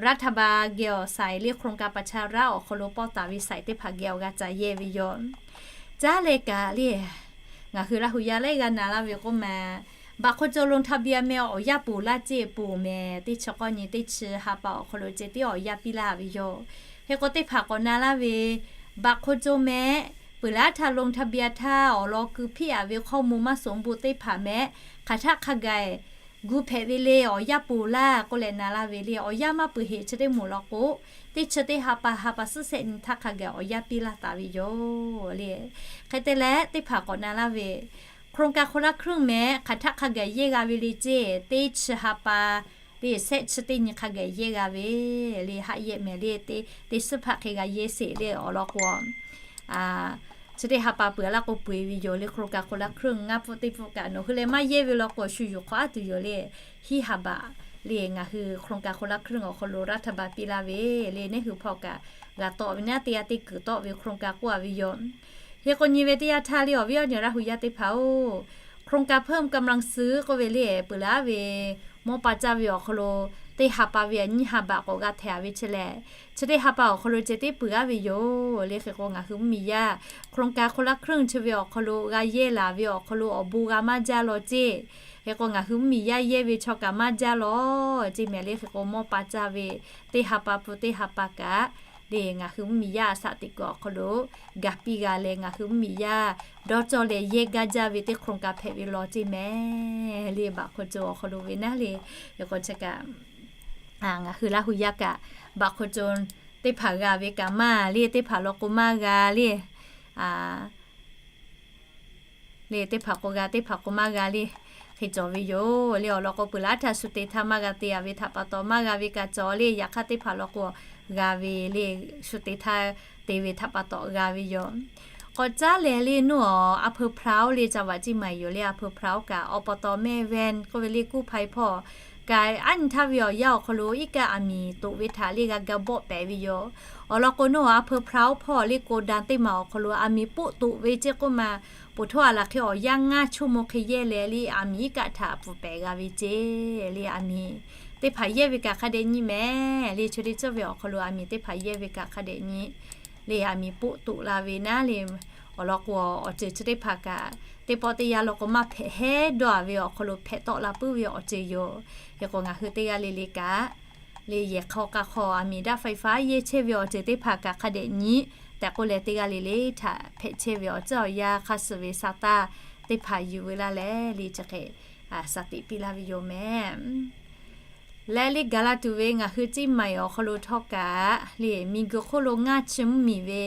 รัฐบาล geh awˬ site le, โครงการประชารัฐ awˬ hk'aw lo pawˇ taˍ ve site teˇ hpaˍ geh awˬ g'a caˍ yehˇ ve yoˬ. Caˉ leh kaꞈ le, ngaˬ hui Laˇ hu yaˇ lehˬ g'a na laˇ ve k'oˆ ma, baꞈ hk'aw co ลงทะเบียน meh awˬ yanˇ ponˬ laˇ ceˇ ponˬ mehˍ, teˇ chi k'awˇ nyi teˇ chi ha pa awˬ hk'aw lo ceh tiˉ awˬ yanˇ piˇ laˇ ve yoˬ. Hk'e k'o teˇ hpaˍ k'awꞈ na laˇ ve, baꞈ hk'aw co meh peuˬ laˇ htaˇ ลงทะเบียน htaˇ awˬ lawn keu hpiˇ a ve ข้อมูล maˇ soˍ bon teˇ hpaˍ meh hk'aˬ htaˆ hk'a gaˬ gu hpehꞈ ve le, awˬ yanˇ ponˬ laˇ k'oˆ leh na laˇ ve le. Awˬ yanˇ maˇ peuˬ heˆ chi teˇ moˍ law k'o, teˇ chi teˇ ha pa ha pa suhˉ shehˆ nyi htaˇ hk'a gaˬ awˬ yanˇ piˇ laˇ taˍ ve yoˬ le. Hk'e te leh teˇ hpaˍ k'awꞈ na laˇ ve, โครงการคนละครึ่ง meh hk'aˬ htaˆ hk'a gaˬ yehˇ g'a ve le ceˇ, teˇ chi ha pa le, shehˆ chi teˇ nyi hk'a gaˬ yehˇ g'a ve le. Haˆ yehˆ mehˍ le, teˇ suhˉ hpaˆ hk'e g'a yehˇ sheˍ le. Awˬ lawn k'o chi teˇ ha pa peuˬ laˇ k'o peu eˬ ve yoˬ le. โครงการคนละครึ่ง ngaˇ pfuhˇ teˇ pfuhˇ kaꞈ nawˬ hui leh maˇ yehˇ ve law k'o shu yuˬ hk'awꞈ aˉ tuˬ yoˬ le. Hiˉ ha baꞈ le ngaˬ hui โครงการคนละครึ่ง awˬ hk'aw lo รัฐบาล piˇ laˇ ve le. Neˇ hui hpawˇ kaꞈ g'a tawˆ ve naˉ, teˇ g'aˇ teˇ kuiˬ tawˆ ve โครงการ k'oˆ a ve yoˬ. Hk'e k'o nyi ve teˇ yanˇ htaˇ le, awˬ viˉ awˬ nyi Laˇ hu yaˇ teˇ hpaˍ-oˬ, โครงการเพิ่มกำลังซื้อ k'oˆ ve le, peuˬ laˇ ve mawˇ pa caˇ ve awˬ hk'aw lo teˇ ha pa ve a nyiˇ ha baꞈ k'awꞈ g'a htehꞈ a ve chi lehˬ, chi teˇ ha pa awˬ hk'aw lo ceh tiˉ peuˬ aˉ ve yoˬ le. Hk'e k'o ngaˬ hui mvuhˇmiˬ yaˇ โครงการคนละครึ่ง chi ve awˬ hk'aw lo g'a yehˇ laˬ ve awˬ hk'aw lo awˬ bon g'a maˇ jaˇ law ceˇ. Hk'e k'o ngaˬ hui mvuhˇmiˬ yaˇ yehˇ ve chaw kaꞈ maˇ jaˇ law ceˇ mehˍ le. Hk'e k'o mawˇ pa caˇ ve teˇ ha pa pfuhˇ teˇ ha pa kaꞈ le, ngaˬ hui mvuhˇmiˬ yaˇ a shaꞈ teꞈ kuiˬ awˬ hk'aw lo ga piˇ g'a leh, ngaˬ hui mvuhˇmiˬ yaˇ dawˇ cawˇ leh yehˇ gaˇ jaˇ ve teˇ โครงการ hpehꞈ ve law ceˇ mehˍ le. Baꞈ hk'aw co awˬ hk'aw lo ve naˉ le, hk'e k'o chi kaꞈ ngaˬ hui Laˇ hu yaˇ kaꞈ baꞈ hk'aw co teˇ hpaˍ g'a ve kaꞈ maˇ le, teˇ hpaˍ law k'o maˇ g'a le. Le teˇ hpaˍ k'o g'a, teˇ hpaˍ k'o maˇ g'a le. Hk'e cawˬ ve yoˬ le. Awˬ lawn k'o peuˬ laˇ htaˇ shu te htaˇ maˇ g'a te a ve htaꞈ pa taw maˇ g'a ve kaꞈ cawˬ le. Yaꞈ hk'aˇ teˇ hpaˍ law k'o g'a ve le, shu te htaˇ te ve htaꞈ pa taw g'a ve yoˬ. K'awꞈ caˉ leh le, naˉ awˬ อำเภอพร้าว le จังหวัดเชียงใหม่ yoˬ le. อำเภอพร้าว kaꞈ awˬ pa taw meh แว่น k'oˆ ve le, กู้ภัย hpawˇ kaꞈ aˉ nyi htaˇ ve awˬ yanˇ awˬ hk'aw lo iˉ kaˆ a miˍ toꞈ ve htaꞈ le g'a ga bawˆ pehˍ ve yoˬ. Awˬ lawn k'o naˉ awˬ อำเภอพร้าว hpawˇ le โกดัง teˇ maˬ awˬ hk'aw lo a miˍ poˆ toꞈ ve ceˇ k'oˆ ma, poˬ htaˇ a laˬ hk'e awˬ yanˇ ngaˇ ชั่วโมง hk'e yehˇ leh le a miˍ iˉ kaˆ htaꞈ pfuhˍ pehˍ g'a ve ceˇ le. A miˍ teˇ hpaˍ yehˇ ve kaꞈ hk'a dehꞈ nyi mehˍ le. Chi teˇ ceuˬ ve awˬ hk'aw lo a miˍ teˇ hpaˍ yehˇ ve kaꞈ hk'a dehꞈ nyi le. A miˍ poˆ toꞈ la ve naˉ le. Awˬ lawn k'o awˬ ceuˬ chi teˇ hpaˍ kaꞈ teˇ pawˆ teˇ yanˇ law k'o maˇ hpehꞈ hehˉ dawˇ a ve awˬ hk'aw lo hpehꞈ tawˆ la puiˉ ve awˬ ceuˬ yoˬ. Hk'e k'o ngaˬ hui teˇ g'aˇ le le kaꞈ le yehˬ hk'aw k'a hk'aw a miˍ daꞈ ไฟฟ้า yehˇ chehˇ ve awˬ ceuˬ teˇ hpaˍ kaꞈ hk'a dehꞈ nyi tehꞈ k'oˆ leh, teˇ g'aˇ le le htaꞈ hpehꞈ chehˇ ve awˬ ceuˬ awˬ yanˇ hk'a suh ve sa taˇ teˇ hpaˍ yuˬ veu laˇ leh le chi hk'e shaˍ tiꞈ piˇ laˇ ve yoˬ mehˍ. Leh le gaˬ la tuˬ ve ngaˬ hui Ceˇ maiˍ awˬ hk'aw lo htawˇ kaꞈ le miˬguiˬ hk'oˆ lo ngaˇ chi mvuhˇmiˬ ve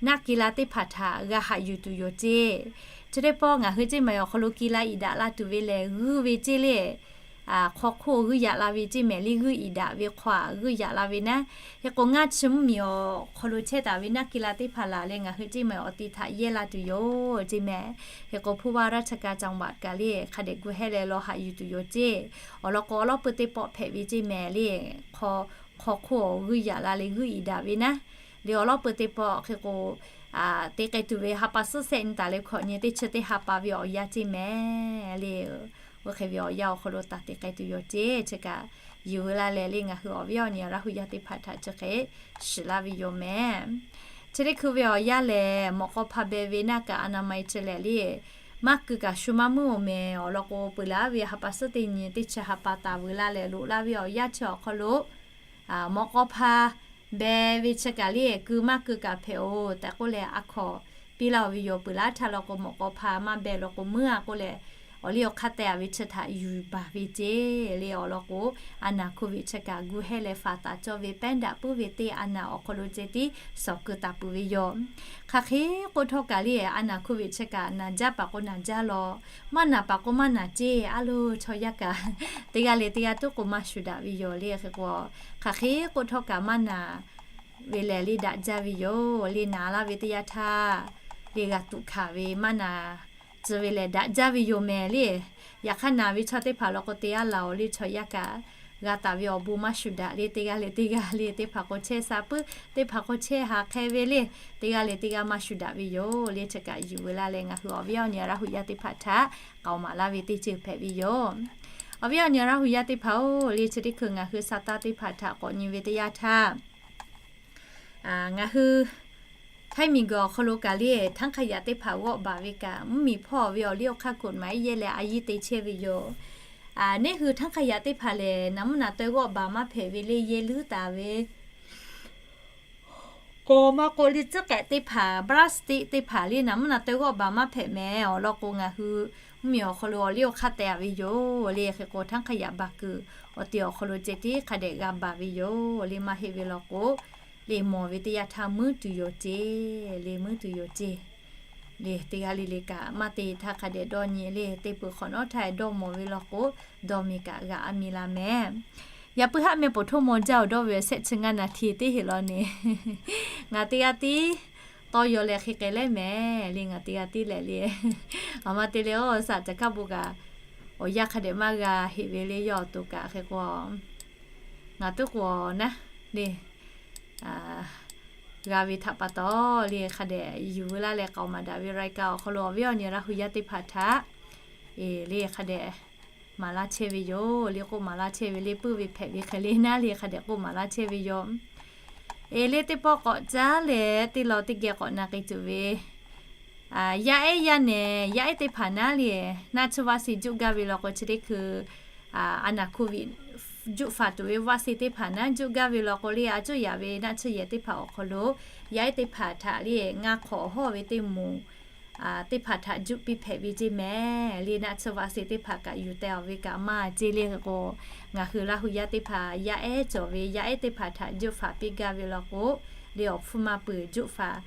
naˆ ki la teˇ hpaˍ htaꞈ g'a haꞈ yuˬ tuˬ yoˬ ceˇ. Chi teˇ pawˆ ngaˬ hui Ceˇ maiˍ awˬ hk'aw lo ki la iˍ daꞈ la tuˬ ve lehˬ g'uiˇ ve ceˇ le. Hk'aw hk'oˆ g'uiˇ yaꞈ la ve ceˇ mehˍ le, g'uiˇ iˍ daꞈ ve hk'aw a g'uiˇ yaꞈ la ve naˉ. Hk'e k'o ngaˇ chi mvuhˇmiˬ awˬ hk'aw lo chehˇ taˍ ve naˆ ki la teˇ hpaˍ laˬ leh ngaˬ hui Ceˇ maiˍ awˬ ti htaꞈ yehˇ la tuˬ yoˬ ceˇ mehˍ. Hk'e k'o ผู้ว่าราชการจังหวัด kaꞈ le hk'a dehꞈ gu hehˇ leh law haꞈ yuˬ tuˬ yoˬ ceˇ. Awˬ lawn k'o awˬ lawˉ peuˬ teˇ pawˆ hpehꞈ ve ceˇ mehˍ le, hk'aw hk'oˆ g'uiˇ yaꞈ la leh g'uiˇ iˍ daꞈ ve naˉ. Le awˬ lawˉ peuˬ teˇ pawˆ hk'e k'o te k'ai tuˬ ve ha pa suhˉ shehˆ nyi taˍ leh hkawꞈ nyi teˇ chi teˇ ha pa ve awˬ yanˇ ceˇ mehˍ le. Oˇ hk'e ve awˬ yanˇ awˬ hk'aw lo taˍ te k'ai tuˬ yoˬ ceˇ. Chi kaꞈ yuˬ veu laˇ leh le ngaˬ hui awˬ viˉ awˬ nyi Laˇ hu yaˇ teˇ hpaˍ htaꞈ chi hk'e shiˍ laˇ ve yoˬ mehˍ. Chi teˇ hkui ve awˬ yanˇ lehˬ mawꞈ k'aw hpa beh ve naˆ kaꞈ อนามัย chi lehˬ le maˇ keu kaꞈ shu maˇ muiˉ-oˬ mehˍ. Awˬ lawn k'o peuˬ laˇ ve ha pa suhˉ teˇ nyi teˇ chi ha pa taˍ veu laˇ leh loꞈ laˇ ve awˬ yanˇ chi awˬ hk'aw lo mawꞈ k'aw hpa beh ve chi kaꞈ le keu maˇ keu kaꞈ hpehꞈ-oˬ tehꞈ k'oˆ leh a hkawꞈ piˇ laˇ-oˬ ve yoˬ. Peuˬ laˇ htaˇ law k'o mawꞈ k'aw hpa maˇ beh law k'o muiˉ-a k'oˆ leh awˬ liˇ awˬ hk'aˇ teh a ve chi htaꞈ yuˬ baˬ ve ceˇ le. Awˬ lawn k'o, a naˬ โควิด chi kaꞈ gu hehˇ leh faˍ taˍ cawˇ ve pehˉ daꞈ puiˉ ve teˇ a naˬ awˬ hk'aw lo ceh tiˉ shawˍ keu taˍ peuˬ ve yoˬ. Hk'aˬ hk'e k'oˆ htawˇ kaꞈ le, a naˬ โควิด chi kaꞈ naˬ jaˇ paˍ k'o naˬ jaˇ law, maˇ naˬ paˍ k'o maˇ naˬ ceˇ, a loˬ chaw yaˇ kaꞈ teˇ g'aˇ le teˇ g'aˇ tuˉ k'o maˇ shuˍ daꞈ ve yoˬ le. Hk'e k'o, hk'aˬ hk'e k'oˆ htawˇ kaꞈ maˇ naˬ ve lehˬ le daꞈ jaˇ ve yoˬ le. Naˬ laˇ ve teˇ yanˇ htaˇ le g'a tuꞈ hkanˍ ve maˇ naˬ tcuh ve lehˬ daꞈ jaˇ ve yoˬ mehˍ le. Yaꞈ hk'aˇ naˬ ve chaw teˇ hpaˍ law k'o te a laˬ oˬ le, chaw yaˇ kaꞈ g'a taˍ ve awˬ bon maˇ shuˍ daꞈ le. Teˇ g'aˇ le teˇ g'aˇ le teˇ hpaˍ k'o chehˇ sha puiˉ, teˇ hpaˍ k'o chehˇ ha hk'e ve le. Teˇ g'aˇ le teˇ g'aˇ maˇ shuˍ daꞈ ve yoˬ le. Chi kaꞈ yuˬ veu laˇ leh ngaˬ hui awˬ viˉ awˬ nyi Laˇ hu yaˇ teˇ hpaˍ htaꞈ k'aoˍ maˍ laˇ ve teˇ ceuˬ hpehꞈ ve yoˬ. Awˬ viˉ awˬ nyi Laˇ hu yaˇ teˇ hpaˍ-oˬ le, chi teˇ hkui ngaˬ hui sa taˇ teˇ hpaˍ htaꞈ k'awꞈ nyi ve teˇ yanˇ htaˇ, ngaˬ hui Htaiˇ miˬguiˬ awˬ hk'aw lo kaꞈ le, htaˇ hk'a yaꞈ teˇ hpaˍ g'awˆ baˬ ve kaꞈ mvuhˇmiˬ hpawˇ ve awˬ liˇ awˬ hk'aˇ กฎหมาย yehˇ leh a yiˇ te chehˇ ve yoˬ. Neˇ hui htaˇ hk'a yaꞈ teˇ hpaˍ lehˬ, naˬ mvuhˇ naˬ taweh g'awˆ baˬ maˇ hpehꞈ ve le, yehˇ luˉ taˍ ve k'o maˇ k'oˆ le, tcuhˉ k'ehꞈ teˇ hpaˍ, plastic teˇ hpaˍ le, naˬ mvuhˇ naˬ taweh g'awˆ baˬ maˇ hpehꞈ mehˍ. Awˬ lawn k'o, ngaˬ hui mvuhˇmiˬ awˬ hk'aw lo awˬ liˇ awˬ hk'aˇ teh a ve yoˬ le. Hk'e k'o, htaˇ hk'a yaꞈ baˬ kuiˬ awˬ ti awˬ hk'aw lo ceh tiˉ hk'a dehꞈ g'a baˬ ve yoˬ le. Maˇ heˆ ve law k'o, le mawˬ ve teˇ yanˇ htaˇ muiˉ tuˬ yoˬ ceˇ le, muiˉ tuˬ yoˬ ceˇ le. Teˇ g'aˇ le le kaꞈ maˇ te htaˇ hk'a dehꞈ dawˇ nyi le, te peuˬ hk'awꞈ nawˉ htaˇ dawˇ mawˬ ve law k'o, dawˇ miˬ kaꞈ g'a a miˬ la mehˍ. Yaꞈ puiˉ haˆ meh poˬ htoˇ maw jaˇ awˬ dawˇ ve awˬ shehˆ chi ngaˇ naˍ htiˍ teˇ heˆ law ne. Ngaˬ teˇ g'aˇ tiˉ tawˇ yaw leh hk'e k'ai leh mehˍ le, ngaˬ teˇ g'aˇ tiˉ lehˬ le. Aˬ ma te le, oˇ shaꞈ caˬ kaˇ bon kaꞈ awˬ yanˇ hk'a dehꞈ maˇ g'a heˆ ve le, yawˇ awˬ to kaꞈ hk'e k'o, ngaˬ tuˉ k'o naˉ le, g'a ve htaꞈ pa taw le, hk'a dehꞈ yuˬ veu laˇ leh k'aoˍ maˍ daꞈ ve รายการ awˬ hk'aw lo awˬ viˉ awˬ nyi Laˇ hu yaˇ teˇ hpaˍ htaꞈ eˬ le hk'a dehꞈ maˍ laˇ chehˇ ve yoˬ le. K'oˆ maˍ laˇ chehˇ ve le, puiˉ ve hpehꞈ ve hk'e le naˉ le hk'a dehꞈ k'oˆ maˍ laˇ chehˇ ve yoˬ. Eˬ le, teˇ pawˆ k'awꞈ caˉ leh teˇ law teˇ geh k'awꞈ na k'ai tuˬ ve, yaˇ ehˉ yaˇ nehˬ yaˇ ehˉ teˇ hpaˍ naˉ le, naˆ tsuhˇ วัคซีน juˆ gaˇ ve law k'o, chi teˇ hkui a naˬ โควิด juˆ faˍ tuˬ ve วัคซีน teˇ hpaˍ naˉ juˆ gaˇ ve law k'o le, a cuˇ yaꞈ ve naˆ tsuhˇ yehˬ teˇ hpaˍ awˬ hk'aw lo yaˇ ehˉ teˇ hpaˍ htaꞈ le ngaˇ hk'awꞈ hawˇ ve teˇ moˍ teˇ hpaˍ htaꞈ juˆ piˇ hpehꞈ ve ceˇ mehˍ le. Naˆ tsuhˇ วัคซีน teˇ hpaˍ kaꞈ yuˬ teh awˬ ve kaꞈ maˇ ceˇ le. Hk'e k'o, ngaˬ hui Laˇ hu yaˇ teˇ hpaˍ yaˇ ehˉ cawˬ ve yaˇ ehˉ teˇ hpaˍ htaꞈ juˆ faˍ piˇ gaˇ ve law k'o, le awˬ hpfuhˇ maˇ peuˬ juˆ faˍ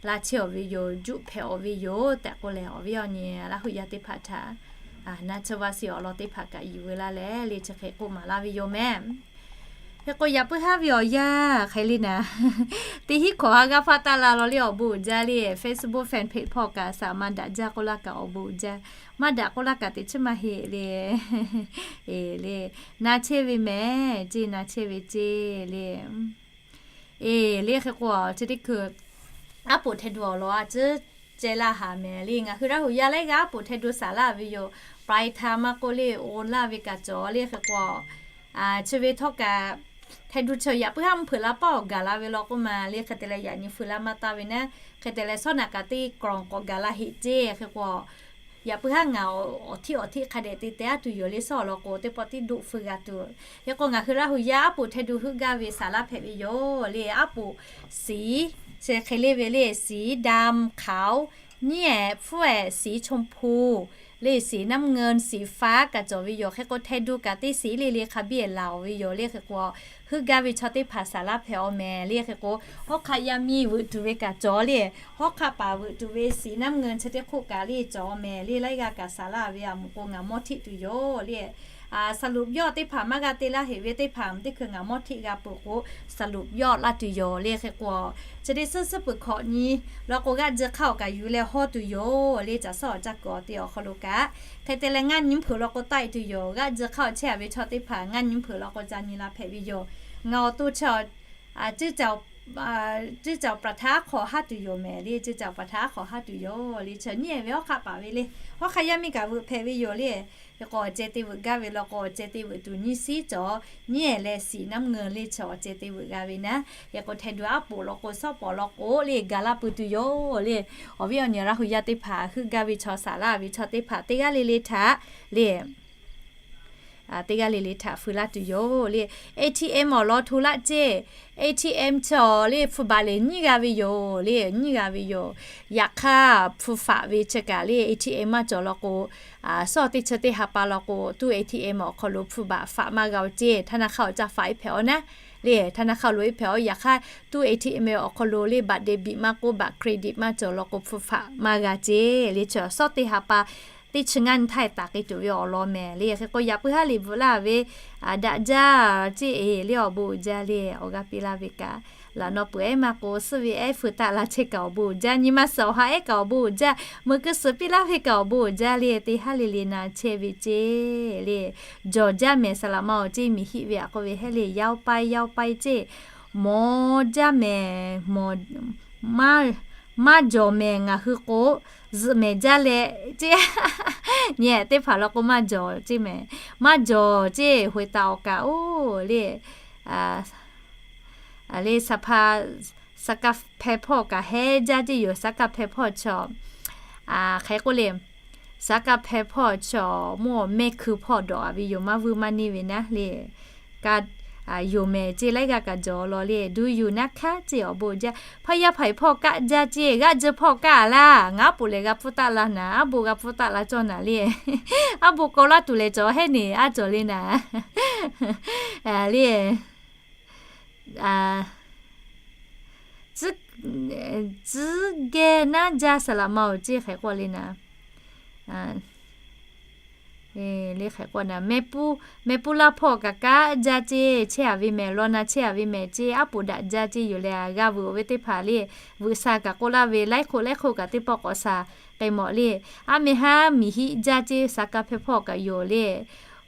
laˇ chehˇ awˬ ve yoˬ, juˆ hpehꞈ awˬ ve yoˬ tehꞈ k'oˆ leh, awˬ viˉ awˬ nyi Laˇ hu yaˇ teˇ hpaˍ htaꞈ naˆ tsuhˇ วัคซีน awˬ lawn teˇ hpaˍ kaꞈ yuˬ veu laˇ leh le, chi hk'e k'oˆ maˍ laˇ ve yoˬ mehˍ. Hk'e k'o, yaꞈ puiˉ haˉ ve awˬ yanˇ hk'e le naˍ, teˇ hinˉ hkawꞈ ha g'aˇ hpaˇ taˇ la law le, awˬ bon uiˍ jaˇ le. Facebook fan page hpawˇ kaꞈ shaˍ maˇ daꞈ jaˇ k'oˆ laˇ kaꞈ awˬ bon uiˍ jaˇ, maˇ daꞈ k'oˆ laˇ kaꞈ teꞈ chiˉ maˇ heˆ le. Eˬ le, na chehˇ ve mehˍ ceˇ, na chehˇ ve ceˇ le. Eˬ le, hk'e k'o chi teˇ hkui aˉ poꞈ hte du awˬ lawn a ciˉ ceh laˇ haˍ mehˍ le. Ngaˬ hui Laˇ hu yaˇ laiˉ g'aˇ aˉ poꞈ hte du saˍ laˇ ve yoˬ. Paiˍ htaꞈ maˇ k'oˆ le, oˬ laˇ ve kaꞈ cawˬ le. Hk'e k'o, chi ve htawˇ kaꞈ hte du chi yaꞈ puiˉ haˉ mvuhˇ hpeuꞈ la paˇ awˬ gaˬ la ve law k'oˆ ma le. Hk'e te leh yaꞈ nyi feu laˇ maˇ taˍ ve naˉ, hk'e te leh sawˉ naꞈ kaꞈ teˇ กล่อง k'awꞈ gaˬ la heˆ ceˇ. Hk'e k'o, yaꞈ puiˉ haˉ ngaˬ awˬ htiˆ awˬ htiˆ hk'a dehꞈ te te aˉ tuˬ yoˬ le. Sawˉ awˬ lawn k'o, teˇ pawˆ tiˉ doˆ feu g'a tuˬ. Hk'e k'o, ngaˬ hui Laˇ hu yaˇ aˉ poꞈ hte du heuˆ gaˇ ve saˍ laˇ hpehꞈ ve yoˬ le. Aˉ poꞈ สี, chi hk'e le ve le, สีดำ, ขาว, เนี่ย fueh, สีชมพู le, สีน้ำเงิน, สีฟ้า kaꞈ cawˬ ve yoˬ. Hk'e k'o, hte du kaꞈ teˇ สี le le hk'a biˇ laˬ ve yoˬ le. Hk'e k'o, heuˆ gaˇ ve chaw teˇ hpaˍ saˍ laˇ hpehꞈ awˬ mehˍ le. Hk'e k'o, hawˉ hk'aˆ yaˇ miˇ veuꞈ tuˬ ve kaꞈ cawˬ le. Hawˉ hk'aˆ paˍ veuꞈ tuˬ ve สีน้ำเงิน chi teˇ hk'oˆ kaꞈ le cawˬ mehˍ le. Laiˉ g'aˇ kaꞈ saˍ laˇ ve a mawˬ k'o, ngaˬ mawˇ htiˆ tuˬ yoˬ le. สรุปยอด teˇ hpaˍ maˇ g'a te laˇ heˆ ve teˇ hpaˍ teˇ hkui ngaˬ mawˇ htiˆ g'a peuˬ k'o, สรุปยอด laˇ tuˬ yoˬ le. Hk'e k'o, chi teˇ suhˉ suhˉ peuˬ hkawꞈ nyi law k'o, g'aˆ ji hk'aˇ awˬ kaꞈ yuˬ leh hawˇ tuˬ yoˬ le. Caˬ sawˉ awˬ caˇ kuiˬ awˬ te awˬ hk'aw lo kaꞈ, hk'e te leh ngaˇ nyi mvuhˇ hpeuꞈ law k'o taˆ e tuˬ yoˬ. G'aˆ ji hk'aˇ awˬ chehˇ a ve chaw teˇ hpaˍ ngaˇ nyi mvuhˇ hpeuꞈ law k'o ca nyi la hpehꞈ ve yoˬ. Ngaˬ awˬ to chi ชื่อเจ้า ประธาน aˉ hk'aw haˉ tuˬ yoˬ mehˍ le. ชื่อเจ้า ประธาน aˉ hk'aw haˉ tuˬ yoˬ le. Chi nyi ve hawˉ hk'aˆ paˍ ve le. Hawˉ hk'aˆ yaˇ miˇ kaꞈ veuꞈ hpehꞈ ve yoˬ le. Hk'e k'o, awˬ ceh te veuꞈ gaˇ ve law k'o, awˬ ceh te veuꞈ tuˬ nyi siˉ cawˬ. Nyi leh สีน้ำเงิน le chi awˬ ceh te veuꞈ g'a ve naˉ. Hk'e k'o, hte du aˉ poꞈ law k'o, sawˉ pawˍ law k'o le, gaˬ la pui tuˬ yoˬ le. Awˬ viˉ awˬ nyi Laˇ hu yaˇ teˇ hpaˍ heuˆ gaˇ ve chaw saˍ laˇ ve chaw teˇ hpaˍ teˇ g'aˇ le le htaꞈ le teˇ g'aˇ le le htaꞈ feu laˇ tuˬ yoˬ le. A T M awˬ lawn hto laˇ ceˇ. A T M chi awˬ le hpu baꞈ lehˬ nyiˇ g'a ve yoˬ le, nyiˇ g'a ve yoˬ. Yaꞈ hk'aˇ hpu faꞈ ve chi kaꞈ le A T M maˇ cawˬ law k'o, sawˇ teˇ chi teˇ ha pa law k'o, tuˇ A T M awˬ hk'aw lo hpu baꞈ faꞈ maˇ g'a-o ceˇ. ธนาคาร awˬ caˇ faꞈ iˉ hpehꞈ-aw naˉ le, ธนาคาร lo iˉ hpehꞈ-aw. Yaꞈ hk'aˇ tuˇ A T M awˬ hk'aw lo le บัตรเดบิต maˇ k'oˆ บัตรเครดิต maˇ cawˬ law k'o hpu faꞈ maˇ g'a ceˇ le. Chi awˬ sawˉ teˇ ha pa teˇ chi ngaˇ nyi htaˇ taˍ k'ai tuˬ ve awˬ lawn mehˍ le. Hk'e k'o yaꞈ puiˉ haˉ le bvuhꞈ laˇ ve daꞈ jaˇ ceˇ le, awˬ bon uiˍ jaˇ le. Awˬ g'aˇ piˇ laˇ ve kaꞈ laꞈ naw peuˬ ehˉ maˇ k'o, suhˉ ve ehˉ feu taˆ la chehˇ kaꞈ awˬ bon uiˍ jaˇ, nyi ma suhˍ awˬ ha ehˉ kaꞈ awˬ bon uiˍ jaˇ, meuꞈ keu suhˍ piˇ laˇ ve kaꞈ awˬ bon uiˍ jaˇ le. Teˇ haˉ le le na chehˇ ve ceˇ le. Jawˬ jaˇ mehˍ saˍ laꞈ ma-oˬ ceˇ, miˬ hiˆ ve aꞈ k'oˆ ve hehˉ le ยาวไป ยาวไป ceˇ, mawˬ jaˇ mehˍ, maˇ jawˬ mehˍ ngaˬ hui k'o, zuhꞈ mehˍ jaˇ leh ceˇ. Nyi teˇ hpaˍ law k'o maˇ jawˬ ceˇ mehˍ, maˇ jawˬ ceˇ. Hoꞈ e taˍ awˬ kaꞈ oˬ le, le สภา สภาแพทย์ hpawˇ kaꞈ hehˉ jaˇ ceˇ yoˬ. สภาแพทย์ hpawˇ chaw, hk'e k'oˆ le, สภาแพทย์ hpawˇ chaw mawˇ mehˆ hkui hpawˇ dawꞈ-a ve yoˬ, maˇ vuiˇ maˇ neˇ ve naˉ le. Kaꞈ yoˬ mehˍ ceˇ laiˉ g'aˇ kaꞈ jawˬ law le. Do you naˉ hkaˉ ceˇ, awˬ bon uiˍ jaˇ. พยาบาล hpawˇ kaˆ jaˇ ceˇ, g'aˇ jeu hpawˇ kaˆ laˇ. Ngaˬ aˉ poꞈ lehˬ g'a pfuhˇ taˆ la naˍ, aˉ bon g'a pfuhˇ taˆ la cawˇ naˍ le. Aˉ bon kaw laˇ tuˬ lehˬ cawˬ hehˉ neˬ aˉ cawˬ le naˍ le. Tcuhˉ geh naˉ jaˇ saˍ laꞈ ma-oˬ ceˇ hk'e k'oˆ le naˍ. Le hk'e k'oˆ naˍ, mehˆ puˇ laˇ hpawˇ kaꞈ kaˆ jaˇ ceˇ, chehˇ-a ve mehˍ, law na chehˇ-a ve mehˍ ceˇ, aˉ poꞈ daꞈ jaˇ ceˇ yoˬ leh, g'a vuiˬ-oˬ ve teˇ hpaˍ le, vuiˬ sha kaꞈ k'oˆ laˇ ve, laiˉ hk'oˆ laiˉ hk'oˆ kaꞈ teˇ pawˆ k'awꞈ sha k'ai mawˬ le. Aˉ mehˍ haˉ miˬ hiˆ jaˇ ceˇ, สภาแพทย์ hpawˇ kaꞈ yoˬ le.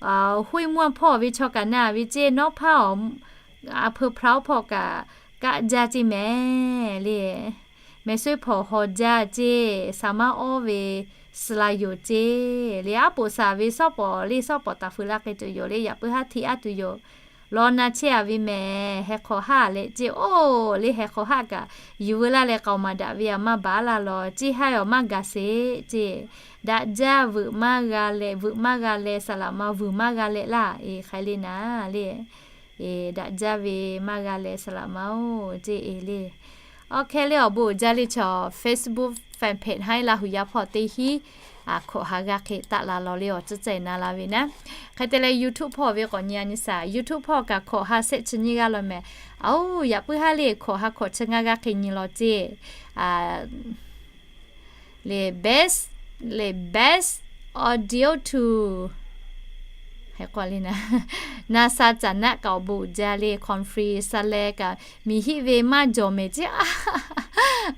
Hoˆ e mvuhˇ hpawˇ ve chaw kaꞈ na ve ceˇ, nawˉ hpaˇ awˬ อำเภอพร้าว hpawˇ kaꞈ kaˆ jaˇ ceˇ mehˍ le. Mehˍ suhˉ hpawˇ haw jaˇ ceˇ, saˍ maˇ awˇ ve suh la yoˬ ceˇ le. Aˉ poꞈ shaˍ ve shawˉ pawˍ le, shawˉ pawˍ taˍ feu laˇ k'ai tuˬ yoˬ le. Yaꞈ puiˉ haˉ htiꞈ aˉ tuˬ yoˬ. Law na chehˇ-a ve mehˍ, heh hk'awꞈ haˆ leh ceˇ oˬ le, heh hk'awꞈ haˆ kaꞈ yuˬ veu laˇ leh k'aoˍ maˍ daꞈ ve aꞈ maˇ baˬ laˇ law ceˇ, haˉ awˬ maˇ gaˬ sheˍ ceˇ. Daꞈ jaˇ, vuiˬ maˇ g'a leh, vuiˬ maˇ g'a leh saˍ laꞈ ma vuiˬ maˇ g'a leh laˇ, e hk'e le naˍ le. Daꞈ jaˇ ve maˇ g'a leh saˍ laꞈ ma-oˬ ceˇ e le. Awˬ hk'e le awˬ bon uiˍ jaˇ le, chaw Facebook fan page haˉ laˇ hui yaˇ hpawˇ teˇ hinˉ hkawꞈ ha g'aˇ hk'e taˆ la law le, awˬ tcuhˉ ceh na la ve naˉ. Hk'e te leh YouTube hpawˇ ve k'awꞈ nyi-a nyi shaˍ, YouTube hpawˇ kaꞈ hkawꞈ ha shehˆ chi nyiˇ g'aˇ law mehˍ. Aoˬ, yaꞈ puiˉ haˉ le hkawꞈ ha hkawꞈ chi ngaˇ g'aˇ hk'e nyi law ceˇ le. Best, le best audio to hk'e k'oˆ le naˍ. Na sha caˬ naˆ kaꞈ awˬ bon uiˍ jaˇ le, conference sha leh kaꞈ miˬ hiˆ ve maˇ jawˬ mehˍ ceˇ a.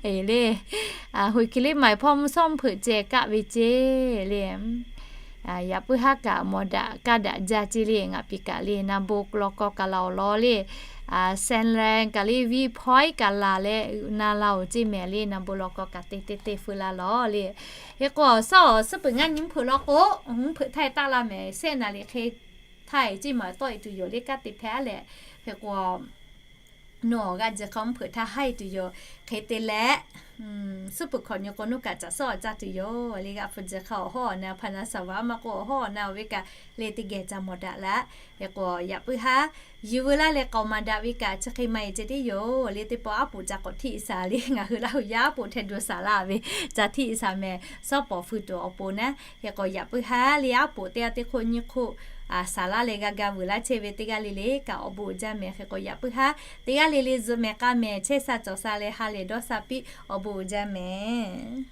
E le, hoꞈ hki le maiˬ hpawˇ mvuhˇ shawˉ mvuhˇ hpeuꞈ ceh kaˆ ve ceˇ le. Yaꞈ puiˉ haˉ kaꞈ mawˬ daꞈ kaˇ daꞈ jaˇ ceˇ le, ngaˬ piˍ kaꞈ le na bon law k'aw kaꞈ la awˬ lawn le. Shen Leng kaꞈ le, Vipoiˉ kaꞈ laˬ leh na la-oˬ ceˇ mehˍ le, na bon law k'aw kaꞈ te te te feu la lawˬ le. Hk'e k'o, awˬ shawˉ awˬ suhˉ peuˬ ngaˇ nyi mvuhˇ hpeuꞈ law k'o, mvuhˇ hpeuꞈ htaˇ taˆ la mehˍ, shehˆ naˍ liꞈ hk'e htaˇ ceˇ maˬ tawˆ e tuˬ yoˬ le, kaˇ te hpehˇ a leh. Hk'e k'o, nawˬ g'a jehˬ hk'aw mvuhˇ hpeuꞈ htaˇ haˉ e tuˬ yoˬ. Hk'e te leh, suhˉ peuˬ hkawꞈ nyi k'o nawˬ kaꞈ caˬ suhˉ awˬ caˇ tuˬ yoˬ le. G'a hpu jehˬ hk'aw awˬ hawˉ awˬ na, hpa na saˍ vaˍ maˇ k'oˆ awˬ hawˉ awˬ na-oˬ ve kaꞈ le teˇ geh ca mawˬ daꞈ laˇ. Hk'e k'o, yaꞈ puiˉ haˉ yuˬ veu laˇ leh k'aoˍ maˍ daꞈ ve kaꞈ chi hk'e maˇ e ceh tiˉ yoˬ le. Teˇ pawˆ aˉ poꞈ ca k'awꞈ htiˆ shaˍ le, ngaˬ hui laˇ hui yaˇ aˉ poꞈ hteh do shaˍ laˇ ve ca htiˆ shaˍ mehˍ, shawˉ pawˍ feu tuˬ awˬ pon naˉ. Hk'e k'o, yaꞈ puiˉ haˉ le aˉ poꞈ teˇ g'aˇ teˇ hk'oˆ nyiˇ hk'oˆ shaˍ laˇ leh g'a ga vuiˬ laˇ chehˇ ve teˇ g'aˇ le le kaꞈ awˬ bon uiˍ jaˇ mehˍ. Hk'e k'o, yaꞈ puiˉ haˉ teˇ g'aˇ le le zuhꞈ mehˍ k'a mehˍ, chehˇ sha cawˬ sha leh ha lehˬ dawˇ sha piˇ awˬ bon uiˍ jaˇ mehˍ.